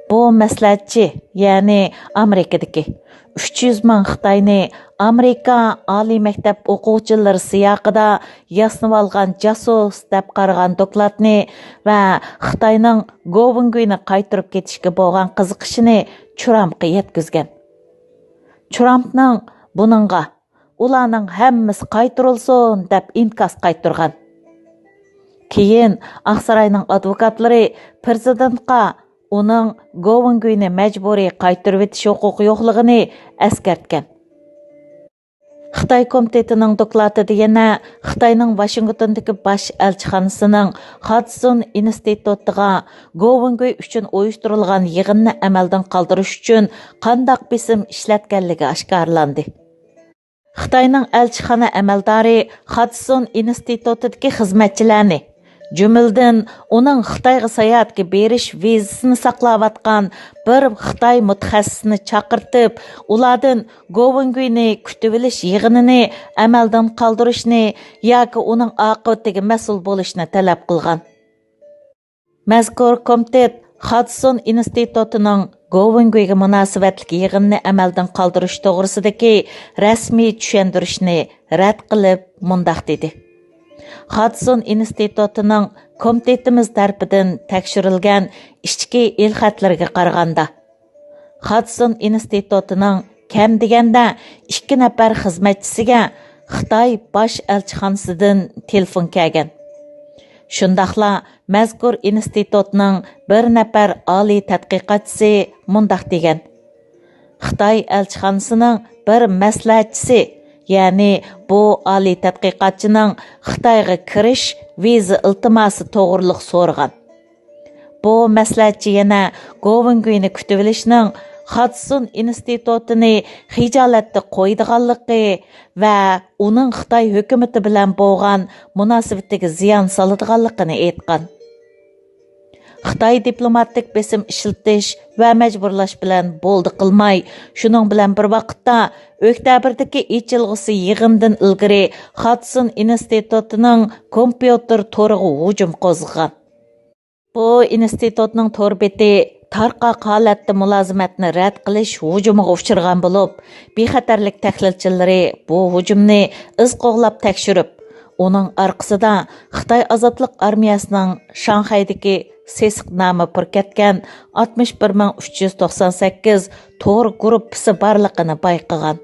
بۇ مەسلىھەتچى، يەنى ئامېرىكىدىكى ئۈچ يۈز مىڭ خىتاينى ئامېرىكا ئالىي مەكتەپ ئوقۇغۇچىلىرى سىياقىدا ياسىنىۋالغان جاسۇس دەپ قارىغان دوكلاتنى ۋە خىتاينىڭ گوۋېنگۈينى قايتۇرۇپ كېتىشكە بولغان قىزىقىشىنى ترامپقا يەتكۈزگەن. ترامپنىڭ بۇنىڭغا «ئۇلارنىڭ ھەممىسى قايتۇرۇلسۇن» دەپ ئىنكاس قايتۇرغان. كېيىن ئاقساراينىڭ ئادۋوكاتلىرى پىرېزىدېنتقا ئۇنىڭ گوۋېنگۈينى مەجبۇرىي قايتۇرۇۋېتىش ھوقۇقى يوقلۇقىنى ئەسكەرتكەن. خىتاي كومىتېتىنىڭ دوكلاتىدا يەنە خىتاينىڭ ۋاشىنگتوندىكى باش ئەلچىخانىسىنىڭ خادسون ئىنستىتۇتىغا گوۋېنگۈي ئۈچۈن ئۇيۇشتۇرۇلغان يىغىننى ئەمەلدىن قالدۇرۇش ئۈچۈن قانداق بېسىم ئىشلەتكەنلىكى ئاشكارىلاندى. خىتاينىڭ ئەلچىخانا ئەمەلدارى خادسون ئىنستىتۇتىدىكى خىزمەتچىلەرنى، جۈملىدىن ئۇنىڭ خىتايغا ساياھەتكە بېرىش ۋىزىسىنى ساقلاۋاتقان بىر خىتاي مۇتەخەسسىسىنى چاقىرتىپ، ئۇلاردىن گوۋېنگۈينى كۈتۈۋېلىش يىغىنىنى ئەمەلدىن قالدۇرۇشنى ياكى ئۇنىڭ ئاقىۋىتىگە مەسئۇل بولۇشنى تەلەپ قىلغان. مەزكۇر كومىتېت خادسون ئىنستىتۇتىنىڭ گوۋېنگۈيگە مۇناسىۋەتلىك يىغىننى ئەمەلدىن قالدۇرۇش توغرىسىدىكى رەسمىي چۈشەندۈرۈشنى رەت قىلىپ مۇنداق دېدى: خادسون ئىنستىتۇتىنىڭ كومىتېتىمىز تەرىپىدىن تەكشۈرۈلگەن ئىچكى ئېلخەتلىرىگە قارىغاندا، خادسون ئىنستىتۇتىنىڭ كەم دېگەندە ئىككى نەپەر خىزمەتچىسىگە خىتاي باش ئەلچىخانىسىدىن تېلېفون كەلگەن. شۇنداقلا مەزكۇر ئىنستىتۇتنىڭ بىر نەپەر ئالىي تەتقىقاتچىسى مۇنداق دېگەن: خىتاي ئەلچىخانىسىنىڭ بىر مەسلىھەتچىسى، يەنى بۇ ئالىي تەتقىقاتچىنىڭ خىتايغا كىرىش ۋىزا ئىلتىماسى توغرىلىق سورىغان. بۇ مەسلىھەتچى يەنە گوۋېنگۈينى كۈتۈۋېلىشنىڭ خادسون ئىنستىتۇتىنى خىجالەتتە قويىدىغانلىقى ۋە ئۇنىڭ خىتاي ھۆكۈمىتى بىلەن بولغان مۇناسىۋىتىگە زىيان سالىدىغانلىقىنى ئېيتقان. خىتاي دىپلوماتىك بېسىم ئىشلىتىش ۋە مەجبۇرلاش بىلەن بولدى قىلماي، شۇنىڭ بىلەن بىر ۋاقىتتا، ئۆكتەبىردىكى ئېچىلغۇسى يىغىندىن ئىلگىرى خادسون ئىنستىتۇتىنىڭ كومپيۇتېر تورىغا ھۇجۇم قوزغىغان. بۇ ئىنستىتۇتنىڭ تور بېتى تارقاق ھالەتتە مۇلازىمەتنى رەت قىلىش ھۇجۇمىغا ئۇچرىغان بولۇپ، بىخەتەرلىك تەھلىلچىلىرى بۇ ھۇجۇمنى ئىز قوغلاپ تەكشۈرۈپ، ئۇنىڭ ئارقىسىدا خىتاي ئازادلىق ئارمىيەسىنىڭ شاڭخەيدىكى سېسىق نامى پۈركەتكەن ئاتمىش بىر مىڭ ئۈچ يۈز توقسان سەككىز تور گۇرۇپپىسى بارلىقىنى بايقىغان.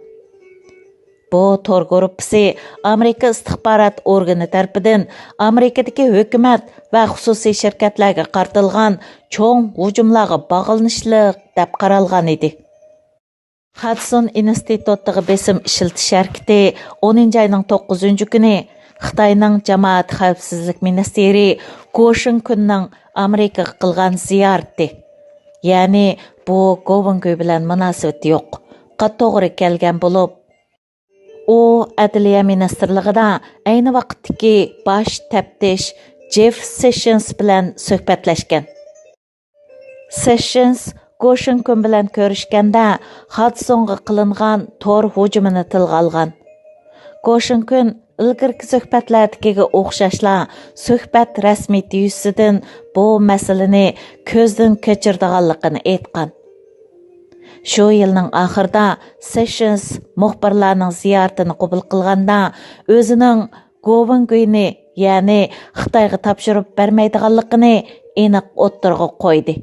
بۇ تور گۇرۇپپىسى ئامېرىكا ئىستىخبارات ئورگىنى تەرىپىدىن ئامېرىكىدىكى ھۆكۈمەت ۋە خۇسۇسىي شىركەتلەرگە قارىتىلغان چوڭ ھۇجۇملارغا باغلىنىشلىق دەپ قارالغان ئىدى. خادسون ئىنستىتۇتىغا بېسىم ئىشلىتىش ھەرىكىتى ئونىنچى ئاينىڭ توققۇزىنچى كۈنى خىتاينىڭ جامائەت خەۋپسىزلىك مىنىستىرى گو شىنكۈننىڭ ئامېرىكىغا قىلغان زىيارىتى، يەنى بۇ گوۋېنگۈي بىلەن مۇناسىۋىتى يوق، قا توغرا كەلگەن بولۇپ، ئۇ ئەدلىيە مىنىستىرلىقىدا ئەينى ۋاقىتتىكى باش تەپتىش جېف سېشنس بىلەن سۆھبەتلەشكەن. سېشنس گوشىنكۈن بىلەن كۆرۈشكەندە، خادسونغا قىلىنغان تور ھۇجۇمىنى تىلغا ئالغان. گوشىنكۈن ئىلگىرىكى سۆھبەتلەردىكىگە ئوخشاشلا، سۆھبەت رەسمىيىتى يۈزىسىدىن بۇ مەسىلىنى كۆزدىن كەچۈرىدىغانلىقىنى ئېيتقان. شۇ يىلنىڭ ئاخىرىدا سېشنس مۇخبىرلارنىڭ زىيارىتىنى قوبۇل قىلغاندا، ئۆزىنىڭ گوۋېنگۈينى، يەنى خىتايغا تاپشۇرۇپ بەرمەيدىغانلىقىنى ئېنىق ئوتتۇرىغا قويدى.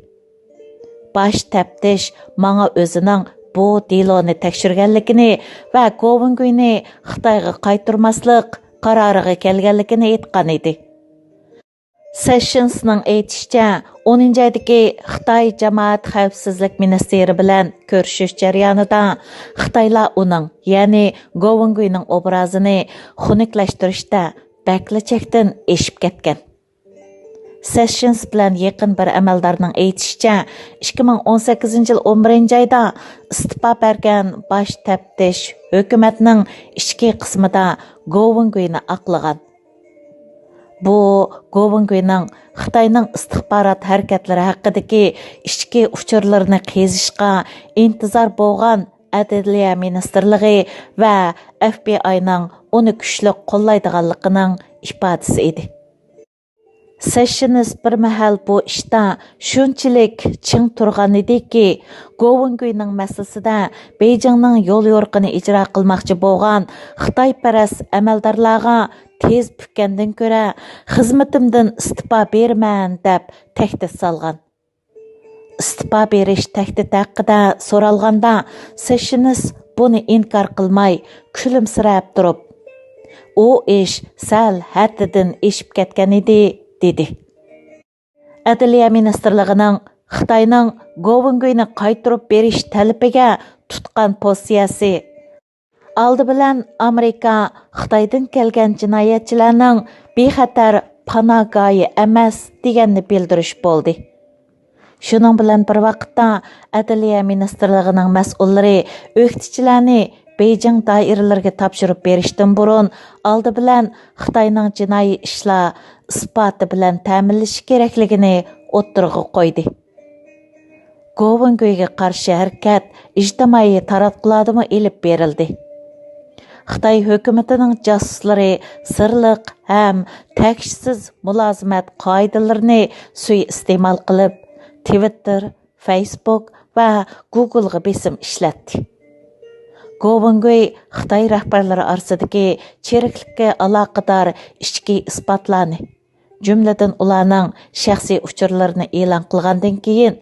باش تەپتىش ماڭا ئۆزىنىڭ بۇ دېلونى تەكشۈرگەنلىكىنى ۋە گوۋېنگۈينى خىتايغا قايتۇرماسلىق قارارىغا كەلگەنلىكىنى ئېيتقان ئىدى. سېشنسنىڭ ئېيتىشىچە، ئونىنچى ئايدىكى خىتاي جامائەت خەۋپسىزلىك مىنىستىرى بىلەن كۆرۈشۈش جەريانىدا خىتايلار ئۇنىڭ، يەنى گوۋېنگۈينىڭ ئوبرازىنى خۇنۈكلەشتۈرۈشتە بەكلا چەكتىن ئېشىپ كەتكەن. سېشنس بىلەن يېقىن بىر ئەمەلدارنىڭ ئېيتىشىچە، ئىككى مىڭ ئون سەككىزىنچى يىل ئون بىرىنچى ئايدا ئىستېپا بەرگەن باش تەپتىش ھۆكۈمەتنىڭ ئىچكى قىسمىدا گوۋېنگۈينى ئاقلىغان. بۇ گوۋېنگۈينىڭ خىتاينىڭ ئىستىخبارات ھەرىكەتلىرى ھەققىدىكى ئىچكى ئۇچۇرلىرىنى قېزىشقا ئىنتىزار بولغان ئەدلىيە مىنىستىرلىقى ۋە ئەف بى ئاينىڭ ئۇنى كۈچلۈك قوللايدىغانلىقىنىڭ ئىپادىسى ئىدى. سېشنس بىر مەھەل بۇ ئىشتا شۇنچىلىك چىڭ تۇرغان ئىدىكى، گوۋېنگۈينىڭ مەسىلىسىدە بېيجىڭنىڭ يوليورۇقىنى ئىجرا قىلماقچى بولغان خىتايپەرەس ئەمەلدارلارغا تېز پۈككەندىن كۆرە، خىزمىتىمدىن ئىستېپا بېرىمەن، دەپ تەھدىت سالغان. ئىستېپا بېرىش تەھدىتى ھەققىدە سورالغاندا، سېشنس بۇنى ئىنكار قىلماي، كۈلۈمسىرەپ تۇرۇپ، «ئۇ ئىش سەل ھەددىدىن ئېشىپ كەتكەن ئىدى» دېدى. ئەدلىيە مىنىستىرلىقىنىڭ خىتاينىڭ گوۋېنگۈينى قايتۇرۇپ بېرىش تەلىپىگە تۇتقان پوزىتسىيەسى، ئالدى بىلەن ئامېرىكا خىتايدىن كەلگەن جىنايەتچىلەرنىڭ بىخەتەر پاناھگاھى ئەمەس، دېگەننى بىلدۈرۈش بولدى. شۇنىڭ بىلەن بىر ۋاقىتتا، ئەدلىيە مىنىستىرلىقىنىڭ مەسئۇللىرى ئۆكتىچىلەرنى بېيجىڭ دائىرىلىرىگە تاپشۇرۇپ بېرىشتىن بۇرۇن، ئالدى بىلەن خىتاينىڭ جىنايى ئىشلار ئىسپاتى بىلەن تەمىنلىشى كېرەكلىكىنى ئوتتۇرىغا قويدى. گوۋېنگۈيگە قارشى ھەرىكەت ئىجتىمائىي تاراتقۇلاردىمۇ ئېلىپ بېرىلدى. خىتاي ھۆكۈمىتىنىڭ جاسۇسلىرى سىرلىق ھەم تەكشىسىز مۇلازىمەت قائىدىلىرىنى سۇيىئىستېمال قىلىپ، تىۋىتتېر، فەيسبۇك ۋە گۇگلغا بېسىم ئىشلەتتى. گوۋېنگۈي خىتاي رەھبەرلىرى ئارىسىدىكى چىرىكلىككە ئالاقىدار ئىچكى ئىسپاتلارنى، جۈملىدىن ئۇلارنىڭ شەخسىي ئۇچۇرلىرىنى ئېلان قىلغاندىن كېيىن،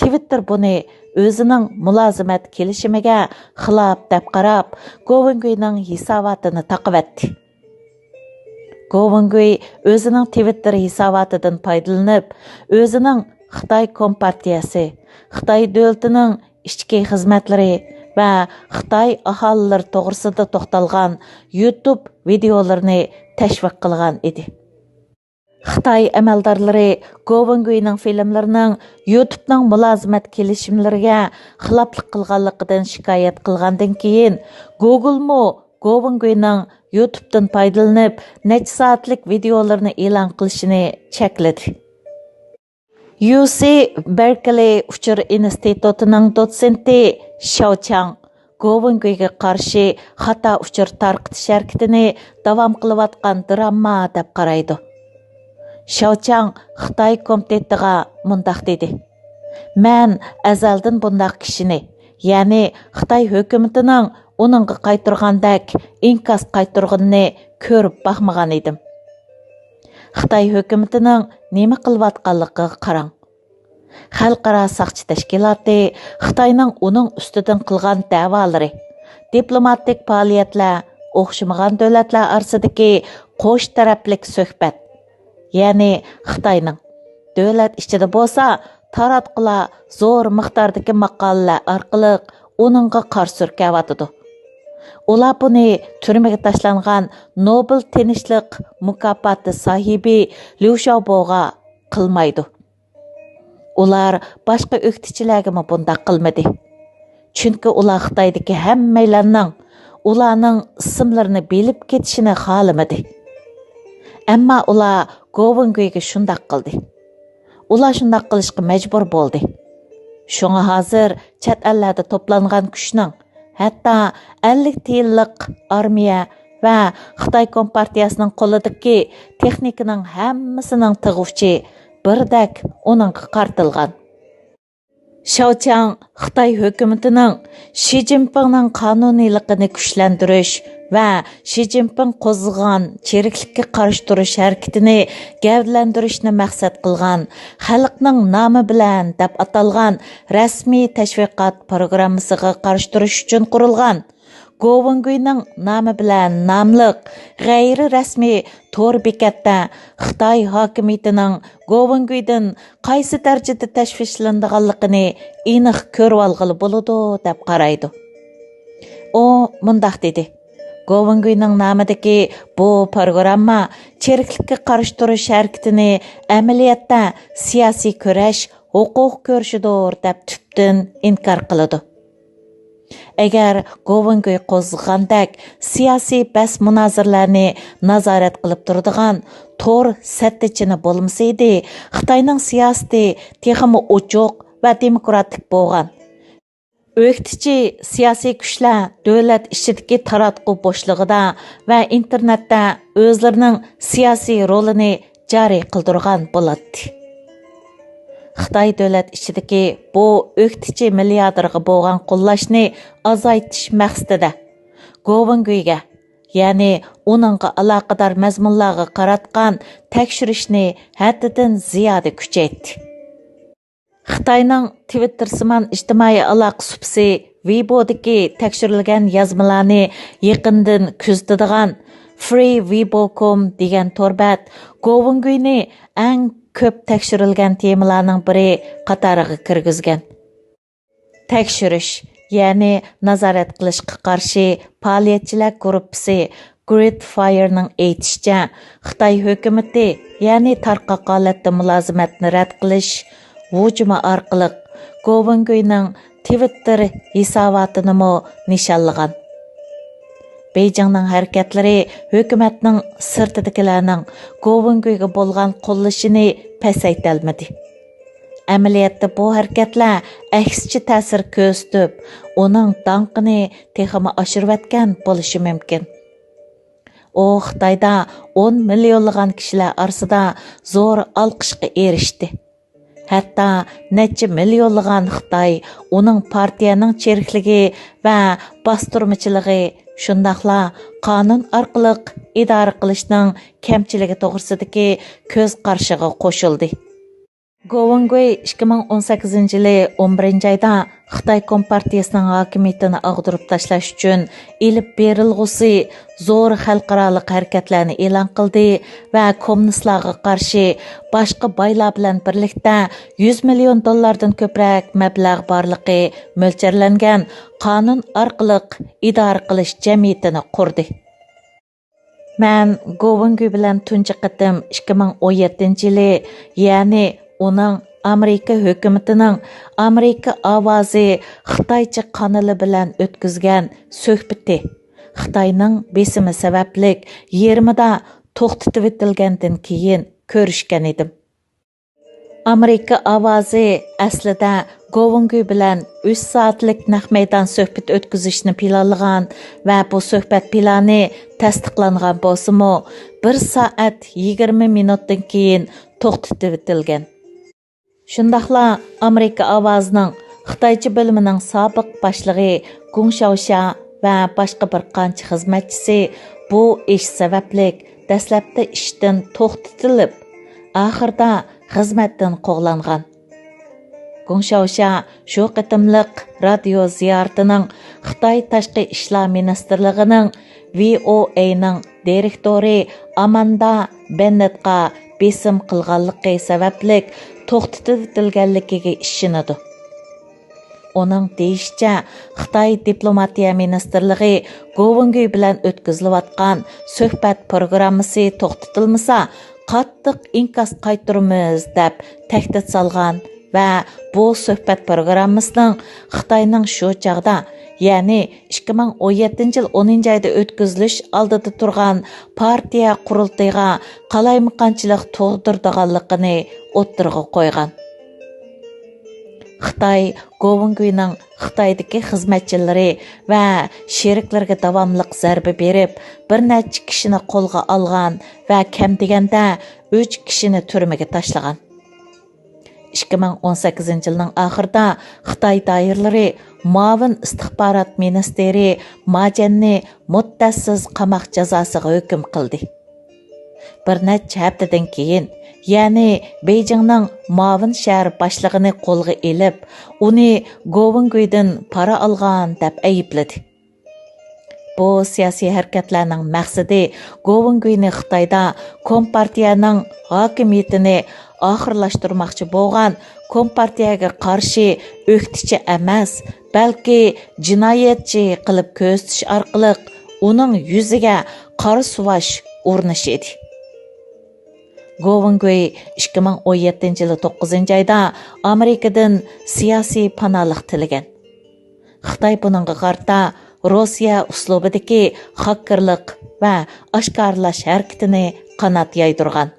تىۋىتتېر بۇنى ئۆزىنىڭ مۇلازىمەت كېلىشىمىگە خىلاپ دەپ قاراپ، گوۋېنگۈينىڭ ھېساباتىنى تاقىۋەتتى. گوۋېنگۈي ئۆزىنىڭ تىۋىتتېر ھېساباتىدىن پايدىلىنىپ، ئۆزىنىڭ خىتاي كومپارتىيەسى، خىتاي دۆلىتىنىڭ ئىچكى خىزمەتلىرى ۋە خىتاي ئاھالىلىرى توغرىسىدا توختالغان يۇتۇب ۋىدېئولىرىنى تەشۋىق قىلغان ئىدى. خىتاي ئەمەلدارلىرى گوۋېنگۈينىڭ فىلىملىرىنىڭ يۇتۇبنىڭ مۇلازىمەت كېلىشىملىرىگە خىلاپلىق قىلغانلىقىدىن شىكايەت قىلغاندىن كېيىن، گوگولمۇ گوۋېنگۈينىڭ يۇتۇبتىن پايدىلىنىپ، نەچچە سائەتلىك ۋىدېئولىرىنى ئېلان قىلىشىنى چەكلىدى. يۇ سى بېركلى ئۇچۇر ئىنستىتۇتىنىڭ دوتسېنتى شياۋ چاڭ گوۋېنگۈيگە قارشى خاتا ئۇچۇر تارقىتىش ھەرىكىتىنى داۋام قىلىۋاتقان دىراما دەپ قارايدۇ. شياۋ چاڭ خىتاي كومىتېتىغا مۇنداق دېدى: «مەن ئەزەلدىن بۇنداق كىشىنى، يەنى خىتاي ھۆكۈمىتىنىڭ ئۇنىڭغا قايتۇرغاندەك ئىنكاس قايتۇرغىنىنى كۆرۈپ باقمىغان ئىدىم. خىتاي ھۆكۈمىتىنىڭ نېمە قىلىۋاتقانلىقىغا قاراڭ. خەلقئارا ساقچى تەشكىلاتى خىتاينىڭ ئۇنىڭ ئۈستىدىن قىلغان دەۋالىرى، دىپلوماتىك پائالىيەتلەر، ئوخشىمىغان دۆلەتلەر ئارىسىدىكى قوش تەرەپلىك سۆھبەت، يەنى خىتاينىڭ، دۆلەت ئىچىدە بولسا تاراتقۇلار زور مىقداردىكى ماقالىلەر ئارقىلىق ئۇنىڭغا قارا سۈركەۋاتىدۇ. ئۇلار بۇنى تۈرمىگە تاشلانغان نوبېل تىنچلىق مۇكاپاتى ساھىبى ليۇ شياۋبوغا قىلمايدۇ. ئۇلار باشقا ئۆكتىچىلەرگىمۇ بۇنداق قىلمىدى. چۈنكى ئۇلار خىتايدىكى ھەممەيلەننىڭ ئۇلارنىڭ ئىسىملىرىنى بىلىپ كېتىشىنى خالىمىدى. ئەمما ئۇلار گوۋېنگۈيگە شۇنداق قىلدى. ئۇلار شۇنداق قىلىشقا مەجبۇر بولدى. شۇڭا ھازىر چەت ئەللەردە توپلانغان كۈچنىڭ، ھەتتا ئەللىك تىيىنلىق ئارمىيە ۋە خىتاي كومپارتىيەسىنىڭ قولىدىكى تېخنىكىنىڭ ھەممىسىنىڭ تىغ ئۇچى بىردەك ئۇنىڭغا قارىتىلغان. شياۋ چاڭ خىتاي ھۆكۈمىتىنىڭ شى جىنپىڭنىڭ قانۇنىيلىقىنى كۈچلەندۈرۈش ۋە شى جىنپىڭ قوزغىغان چىرىكلىككە قارشى تۇرۇش ھەرىكىتىنى گەۋدىلەندۈرۈشنى مەقسەت قىلغان خەلقنىڭ نامى بىلەن دەپ ئاتالغان رەسمىي تەشۋىقات پروگراممىسىغا قارشى تۇرۇش ئۈچۈن قۇرۇلغان گوۋېنگۈينىڭ نامى بىلەن ناملىق غەيرىي رەسمىي تور بېكەتتە خىتاي ھاكىمىيىتىنىڭ گوۋېنگۈيدىن قايسى دەرىجىدە تەشۋىشلىنىدىغانلىقىنى ئېنىق كۆرۈۋالغىلى بولىدۇ، دەپ قارايدۇ. ئۇ مۇنداق دېدى: «گوۋېنگۈينىڭ نامىدىكى بۇ پروگرامما چىرىكلىككە قارشى تۇرۇش ھەرىكىتىنى ئەمەلىيەتتە سىياسىي كۈرەش، ھوقۇق كۈرىشىدۇر» دەپ تۈپتىن ئىنكار قىلىدۇ. ئەگەر گوۋېنگۈي قوزغىغاندەك سىياسىي بەس-مۇنازىرىلەرنى نازارەت قىلىپ تۇرىدىغان تور سەتتىچىنى بولمىسىدى، خىتاينىڭ سىياسىتى تېخىمۇ ئوچۇق ۋە دېموكراتىك بولغان. ئۆكتىچى سىياسىي كۈچلەر دۆلەت ئىچىدىكى تاراتقۇ بوشلۇقىدا ۋە ئىنتېرنېتتا ئۆزلىرىنىڭ سىياسىي رولىنى جارى قىلدۇرغان بولاتتى. خىتاي دۆلەت ئىچىدىكى بۇ ئۆكتىچى مىلياردېرغا بولغان قوللاشنى ئازايتىش مەقسىتىدە، گوۋېنگۈيگە، يەنى ئۇنىڭغا ئالاقىدار مەزمۇنلارغا قاراتقان تەكشۈرۈشنى ھەددىدىن زىيادە كۈچەيتتى. خىتاينىڭ تىۋىتتېرسىمان ئىجتىمائىي ئالاقە سۇپىسى ۋېيبودىكى تەكشۈرۈلگەن يازمىلارنى يېقىندىن كۆزىتىدىغان فرى ۋېيبو كوم دېگەن تور بەت گوۋېنگۈينى ئەڭ كۆپ تەكشۈرۈلگەن تېمىلارنىڭ بىرى قاتارىغا كىرگۈزگەن. تەكشۈرۈش، يەنى نازارەت قىلىشقا قارشى پائالىيەتچىلەر گۇرۇپپىسى گرېيت فايرنىڭ ئېيتىشىچە، خىتاي ھۆكۈمىتى، يەنى تارقاق ھالەتتە مۇلازىمەتنى رەت قىلىش ھۇجۇمى ئارقىلىق گوۋېنگۈينىڭ تىۋىتتېر ھېساباتىنىمۇ نىشانلىغان. بېيجىڭنىڭ ھەرىكەتلىرى ھۆكۈمەتنىڭ سىرتىدىكىلەرنىڭ گوۋېنگۈيگە بولغان قوللىشىنى پەسەيتەلمىدى. ئەمەلىيەتتە بۇ ھەرىكەتلەر ئەكسىچە تەسىر كۆرسىتىپ، ئۇنىڭ داڭقىنى تېخىمۇ ئاشۇرۇۋەتكەن بولۇشى مۇمكىن. ئۇ خىتايدا ئون مىليونلىغان كىشىلەر ئارىسىدا زور ئالقىشقا ئېرىشتى. ھەتتا نەچچە مىليونلىغان خىتاي ئۇنىڭ پارتىيەنىڭ چىرىكلىكى ۋە باستۇرمىچىلىقى، شۇنداقلا قانۇن ئارقىلىق ئىدارە قىلىشنىڭ كەمچىلىكى توغرىسىدىكى كۆز قارىشىغا قوشۇلدى. گوۋېنگۇي ئىككى مىڭ ئون سەككىزىنچى يىلى ئون بىرىنچى ئايدا خىتاي كومپارتىيىسىنىڭ ھاكىمىيىتىنى ئاغدۇرۇپ تاشلاش ئۈچۈن ئېلىپ بېرىلغۇسى زور خەلقئارالىق ھەرىكەتلەرنى ئېلان قىلدى ۋە كوممۇنىستلارغا قارشى باشقا بايلار بىلەن بىرلىكتە يۈز مىليون دوللاردىن كۆپرەك مەبلەغ بارلىقى مۆلچەرلەنگەن قانۇن ئارقىلىق ئىدارە قىلىش جەمئىيىتىنى قۇردى. مەن گوۋېنگۈي بىلەن تۇنجى قېتىم ئىككى مىڭ ئون يەتتىنچى يىلى، يەنى ئۇنىڭ ئامېرىكا ھۆكۈمىتىنىڭ ئامېرىكا ئاۋازى خىتايچە قانىلى بىلەن ئۆتكۈزگەن سۆھبىتى، خىتاينىڭ بېسىمى سەۋەبلىك يېرىمىدا توختىتىۋېتىلگەندىن كېيىن كۆرۈشكەن ئىدىم. ئامېرىكا ئاۋازى ئەسلىدە گوۋېنگۈي بىلەن ئۈچ سائەتلىك نەق مەيدان سۆھبىتى ئۆتكۈزۈشنى پىلانلىغان ۋە بۇ سۆھبەت پىلانى تەستىقلانغان بولسىمۇ، بىر سائەت يىگىرمە مىنۇتتىن كېيىن توختىتىۋېتىلگەن. شۇنداقلا ئامېرىكا ئاۋازىنىڭ خىتايچە بۆلۈمىنىڭ سابىق باشلىقى گۇڭ شياۋشيا ۋە باشقا بىر قانچە خىزمەتچىسى بۇ ئىش سەۋەبلىك دەسلەپتە ئىشتىن توختىتىلىپ، ئاخىرىدا خىزمەتتىن قوغلانغان. گۇڭ شياۋشيا شۇ قېتىملىق رادىيو زىيارىتىنىڭ خىتاي تاشقى ئىشلار مىنىستىرلىقىنىڭ، ۋى ئو ئەينىڭ دىرېكتورى ئاماندا بېننېتقا بېسىم قىلغانلىقى سەۋەبلىك توختىتىۋېتىلگەنلىكىگە ئىشىنىدۇ. ئۇنىڭ دېيىشىچە، خىتاي دىپلوماتىيە مىنىستىرلىقى گوۋېنگۈي بىلەن ئۆتكۈزۈلۈۋاتقان سۆھبەت پروگراممىسى توختىتىلمىسا، قاتتىق ئىنكاس قايتۇرىمىز، دەپ تەھدىت سالغان ۋە بۇ سۆھبەت پروگراممىسىنىڭ خىتاينىڭ شۇ چاغدا، يەنى ئىككى مىڭ ئون يەتتىنچى يىل ئونىنچى ئايدا ئۆتكۈزۈلۈش ئالدىدا تۇرغان پارتىيە قۇرۇلتىيىغا قالايمىقانچىلىق تۇغدۇرىدىغانلىقىنى ئوتتۇرىغا قويغان. خىتاي گوۋېنگۈينىڭ خىتايدىكى خىزمەتچىلىرى ۋە شېرىكلىرىگە داۋاملىق زەربە بېرىپ، بىر نەچچە كىشىنى قولغا ئالغان ۋە كەم دېگەندە ئۈچ كىشىنى تۈرمىگە تاشلىغان. ئىككى مىڭ ئون سەككىزىنچى يىلنىڭ ئاخىرىدا خىتاي دائىرىلىرى مۇئاۋىن ئىستىخبارات مىنىستىرى ما جيەننى مۇددەتسىز قاماق جازاسىغا ھۆكۈم قىلدى. بىر نەچچە ھەپتىدىن كېيىن، يەنى بېيجىڭنىڭ مۇئاۋىن شەھەر باشلىقىنى قولغا ئېلىپ، ئۇنى گوۋېنگۈيدىن پارا ئالغان دەپ ئەيىبلىدى. بۇ سىياسىي ھەرىكەتلەرنىڭ مەقسىتى گوۋېنگۈينى خىتايدا كومپارتىيەنىڭ ھاكىمىيىتىنى ئاخىرلاشتۇرماقچى بولغان، كومپارتىيەگە قارشى ئۆكتىچى ئەمەس، بەلكى جىنايەتچى قىلىپ كۆرسىتىش ئارقىلىق ئۇنىڭ يۈزىگە قارا سۇۋاش ئۇرۇنۇشى ئىدى. گوۋېنگۈي ئىككى مىڭ ئون يەتتىنچى يىلى توققۇزىنچى ئايدا ئامېرىكىدىن سىياسىي پاناھلىق تىلىگەن. خىتاي بۇنىڭغا قارىتا روسىيە ئۇسلۇبىدىكى خاككېرلىق ۋە ئاشكارىلاش ھەرىكىتىنى قانات يايدۇرغان.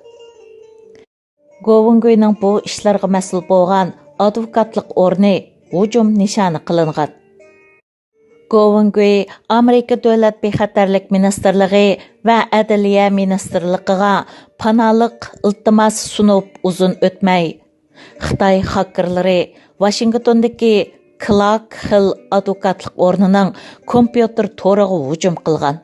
گوۋېنگۈينىڭ بۇ ئىشلارغا مەسئۇل بولغان ئادۋوكاتلىق ئورنى ھۇجۇم نىشانى قىلىنغان. گوۋېنگۈي ئامېرىكا دۆلەت بىخەتەرلىك مىنىستىرلىقى ۋە ئەدلىيە مىنىستىرلىقىغا پاناھلىق ئىلتىماسى سۇنۇپ ئۇزۇن ئۆتمەي، خىتاي خاككېرلىرى ۋاشىنگتوندىكى كلارك خىل ئادۋوكاتلىق ئورنىنىڭ كومپيۇتېر تورىغا ھۇجۇم قىلغان.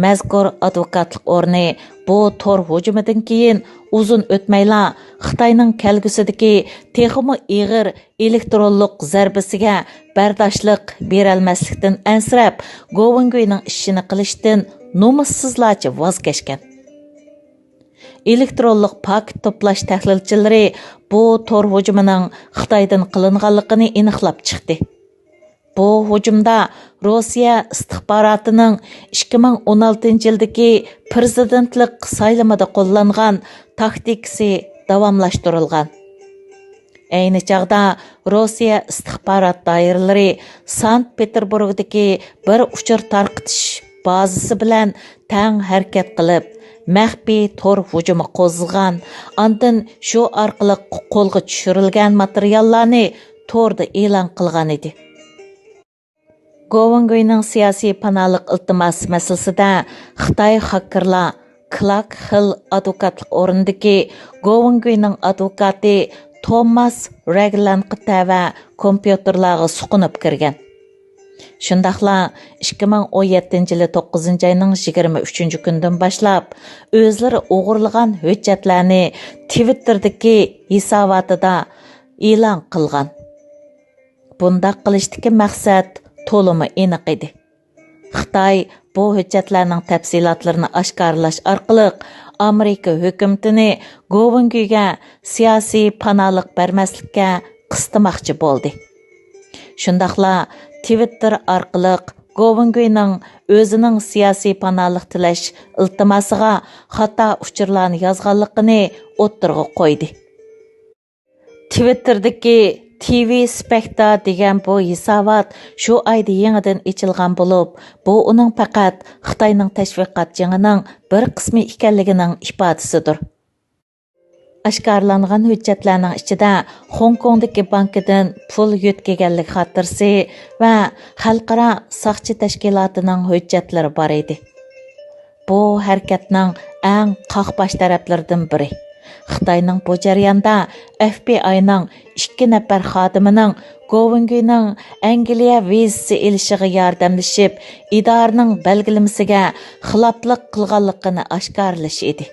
مەزكۇر ئادۋوكاتلىق ئورنى بۇ تور ھۇجۇمىدىن كېيىن ئۇزۇن ئۆتمەيلا خىتاينىڭ كەلگۈسىدىكى تېخىمۇ ئېغىر ئېلېكترونلۇق زەربىسىگە بەرداشلىق بېرەلمەسلىكتىن ئەنسىرەپ، گوۋېنگۈينىڭ ئىشىنى قىلىشتىن نومۇسسىزلارچە ۋاز كەچكەن. ئېلېكترونلۇق پاكىت توپلاش تەھلىلچىلىرى بۇ تور ھۇجۇمىنىڭ خىتايدىن قىلىنغانلىقىنى ئېنىقلاپ چىقتى. بۇ ھۇجۇمدا روسىيە ئىستىخباراتىنىڭ ئىككى مىڭ ئون ئالتىنچى يىلدىكى پىرېزىدېنتلىق سايلىمىدا قوللانغان تاكتىكىسى داۋاملاشتۇرۇلغان. ئەينى چاغدا روسىيە ئىستىخبارات دائىرىلىرى سانكت پېتېربۇرگدىكى بىر ئۇچۇر تارقىتىش بازىسى بىلەن تەڭ ھەرىكەت قىلىپ، مەخپىي تور ھۇجۇمى قوزغىغان، ئاندىن شۇ ئارقىلىق قولغا چۈشۈرۈلگەن ماتېرىياللارنى توردا ئېلان قىلغان ئىدى. گوۋېنگۈينىڭ سىياسىي پاناھلىق ئىلتىماسى مەسىلىسىدە خىتاي خاككېرلار كلاك خىل ئادۋوكاتلىق ئورنىدىكى گوۋېنگۈينىڭ ئادۋوكاتى توماس رەگلانغا تەۋە كومپيۇتېرلارغا سۇقۇنۇپ كىرگەن. شۇنداقلا ئىككى مىڭ ئون يەتتىنچى يىلى توققۇزىنچى ئاينىڭ يىگىرمە ئۈچىنچى كۈنىدىن باشلاپ ئۆزلىرى ئوغرىلىغان ھۆججەتلەرنى تىۋىتتېردىكى ھېساباتىدا ئېلان قىلغان. بۇنداق قىلىشتىكى مەقسەت تولىمۇ ئېنىق ئىدى. خىتاي بۇ ھۆججەتلەرنىڭ تەپسىلاتلىرىنى ئاشكارىلاش ئارقىلىق ئامېرىكا ھۆكۈمىتىنى گوۋېنگۈيگە سىياسىي پاناھلىق بەرمەسلىككە قىستىماقچى بولدى. شۇنداقلا تىۋىتتېر ئارقىلىق گوۋېنگۈينىڭ ئۆزىنىڭ سىياسىي پاناھلىق تىلەش ئىلتىماسىغا خاتا ئۇچۇرلارنى يازغانلىقىنى ئوتتۇرىغا قويدى. تىۋىتتېردىكى تىۋى سپەكتا دېگەن بۇ ھېسابات شۇ ئايدا يېڭىدىن ئېچىلغان بولۇپ، بۇ ئۇنىڭ پەقەت خىتاينىڭ تەشۋىقات جېڭىنىڭ بىر قىسمى ئىكەنلىكىنىڭ ئىپادىسىدۇر. ئاشكارىلانغان ھۆججەتلەرنىڭ ئىچىدە خوڭكوڭدىكى بانكىدىن پۇل يۆتكىگەنلىك خاتىرىسى ۋە خەلقئارا ساقچى تەشكىلاتىنىڭ ھۆججەتلىرى بار ئىدى. بۇ ھەرىكەتنىڭ ئەڭ قاقباش تەرەپلىرىدىن بىرى. خىتاينىڭ بۇ جەرياندا ئەف بى ئاينىڭ ئىككى نەپەر خادىمىنىڭ گوۋېنگۈينىڭ ئەنگلىيە ۋىزىسى ئېلىشىغا ياردەملىشىپ، ئىدارىنىڭ بەلگىلىمىسىگە خىلاپلىق قىلغانلىقىنى ئاشكارىلىشى ئىدى.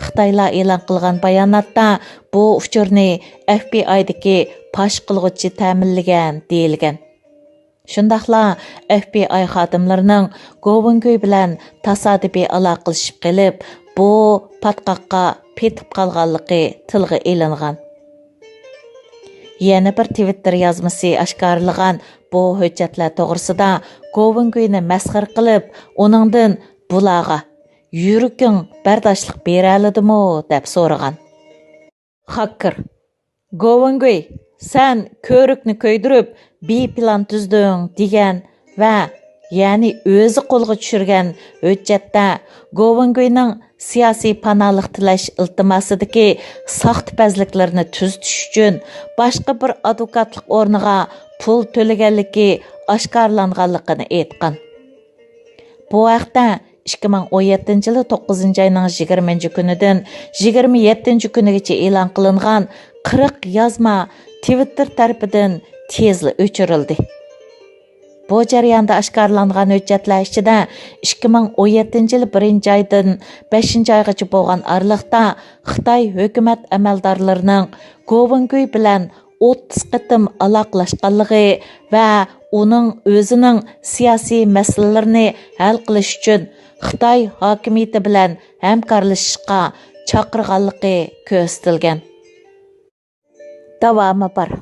خىتايلار ئېلان قىلغان باياناتتا بۇ ئۇچۇرنى ئەف بى ئايدىكى پاش قىلغۇچى تەمىنلىگەن دېيىلگەن. شۇنداقلا ئەف بى ئاي خادىملىرىنىڭ گوۋېنگۈي بىلەن تاسادىپىي ئالاقىلىشىپ قېلىپ، بۇ پاتقاققا پېتىپ قالغانلىقى تىلغا ئېلىنغان. يەنە بىر تىۋىتتېر يازمىسى ئاشكارىلىغان بۇ ھۆججەتلەر توغرىسىدا گوۋېنگۈينى مەسخىرە قىلىپ، ئۇنىڭدىن بۇلارغا يۈرىكىڭ بەرداشلىق بېرەلىدىمۇ دەپ سورىغان. خاككېر، گوۋېنگۈي، سەن كۆۋرۈكنى كۆيدۈرۈپ، بى پىلان تۈزدۈڭ دېگەن ۋە يەنى ئۆزى قولغا چۈشۈرگەن ھۆججەتتە گوۋېنگۈينىڭ سىياسىي پاناھلىق تىلەش ئىلتىماسىدىكى ساختىپەزلىكلىرىنى تۈزىتىش ئۈچۈن باشقا بىر ئادۋوكاتلىق ئورنىغا پۇل تۆلىگەنلىكى ئاشكارىلانغانلىقىنى ئېيتقان. بۇ ھەقتە ئىككى مىڭ ئون يەتتىنچى يىلى توققۇزىنچى ئاينىڭ يىگىرمىنچى كۈنىدىن يىگىرمە يەتتىنچى كۈنىگىچە ئېلان قىلىنغان قىرىق يازما تىۋىتتېر تەرىپىدىن تېزلا ئۆچۈرۈلدى. بۇ جەرياندا ئاشكارىلانغان ھۆججەتلەر ئىچىدە ئىككى مىڭ ئون يەتتىنچى يىل بىرىنچى ئايدىن بەشىنچى ئايغىچە بولغان ئارىلىقتا خىتاي ھۆكۈمەت ئەمەلدارلىرىنىڭ گوۋېنگۈي بىلەن ئوتتۇز قېتىم ئالاقىلاشقانلىقى ۋە ئۇنىڭ ئۆزىنىڭ سىياسىي مەسىلىلىرىنى ھەل قىلىش ئۈچۈن خىتاي ھاكىمىيىتى بىلەن ھەمكارلىشىشقا چاقىرغانلىقى كۆرسىتىلگەن. داۋامى بار.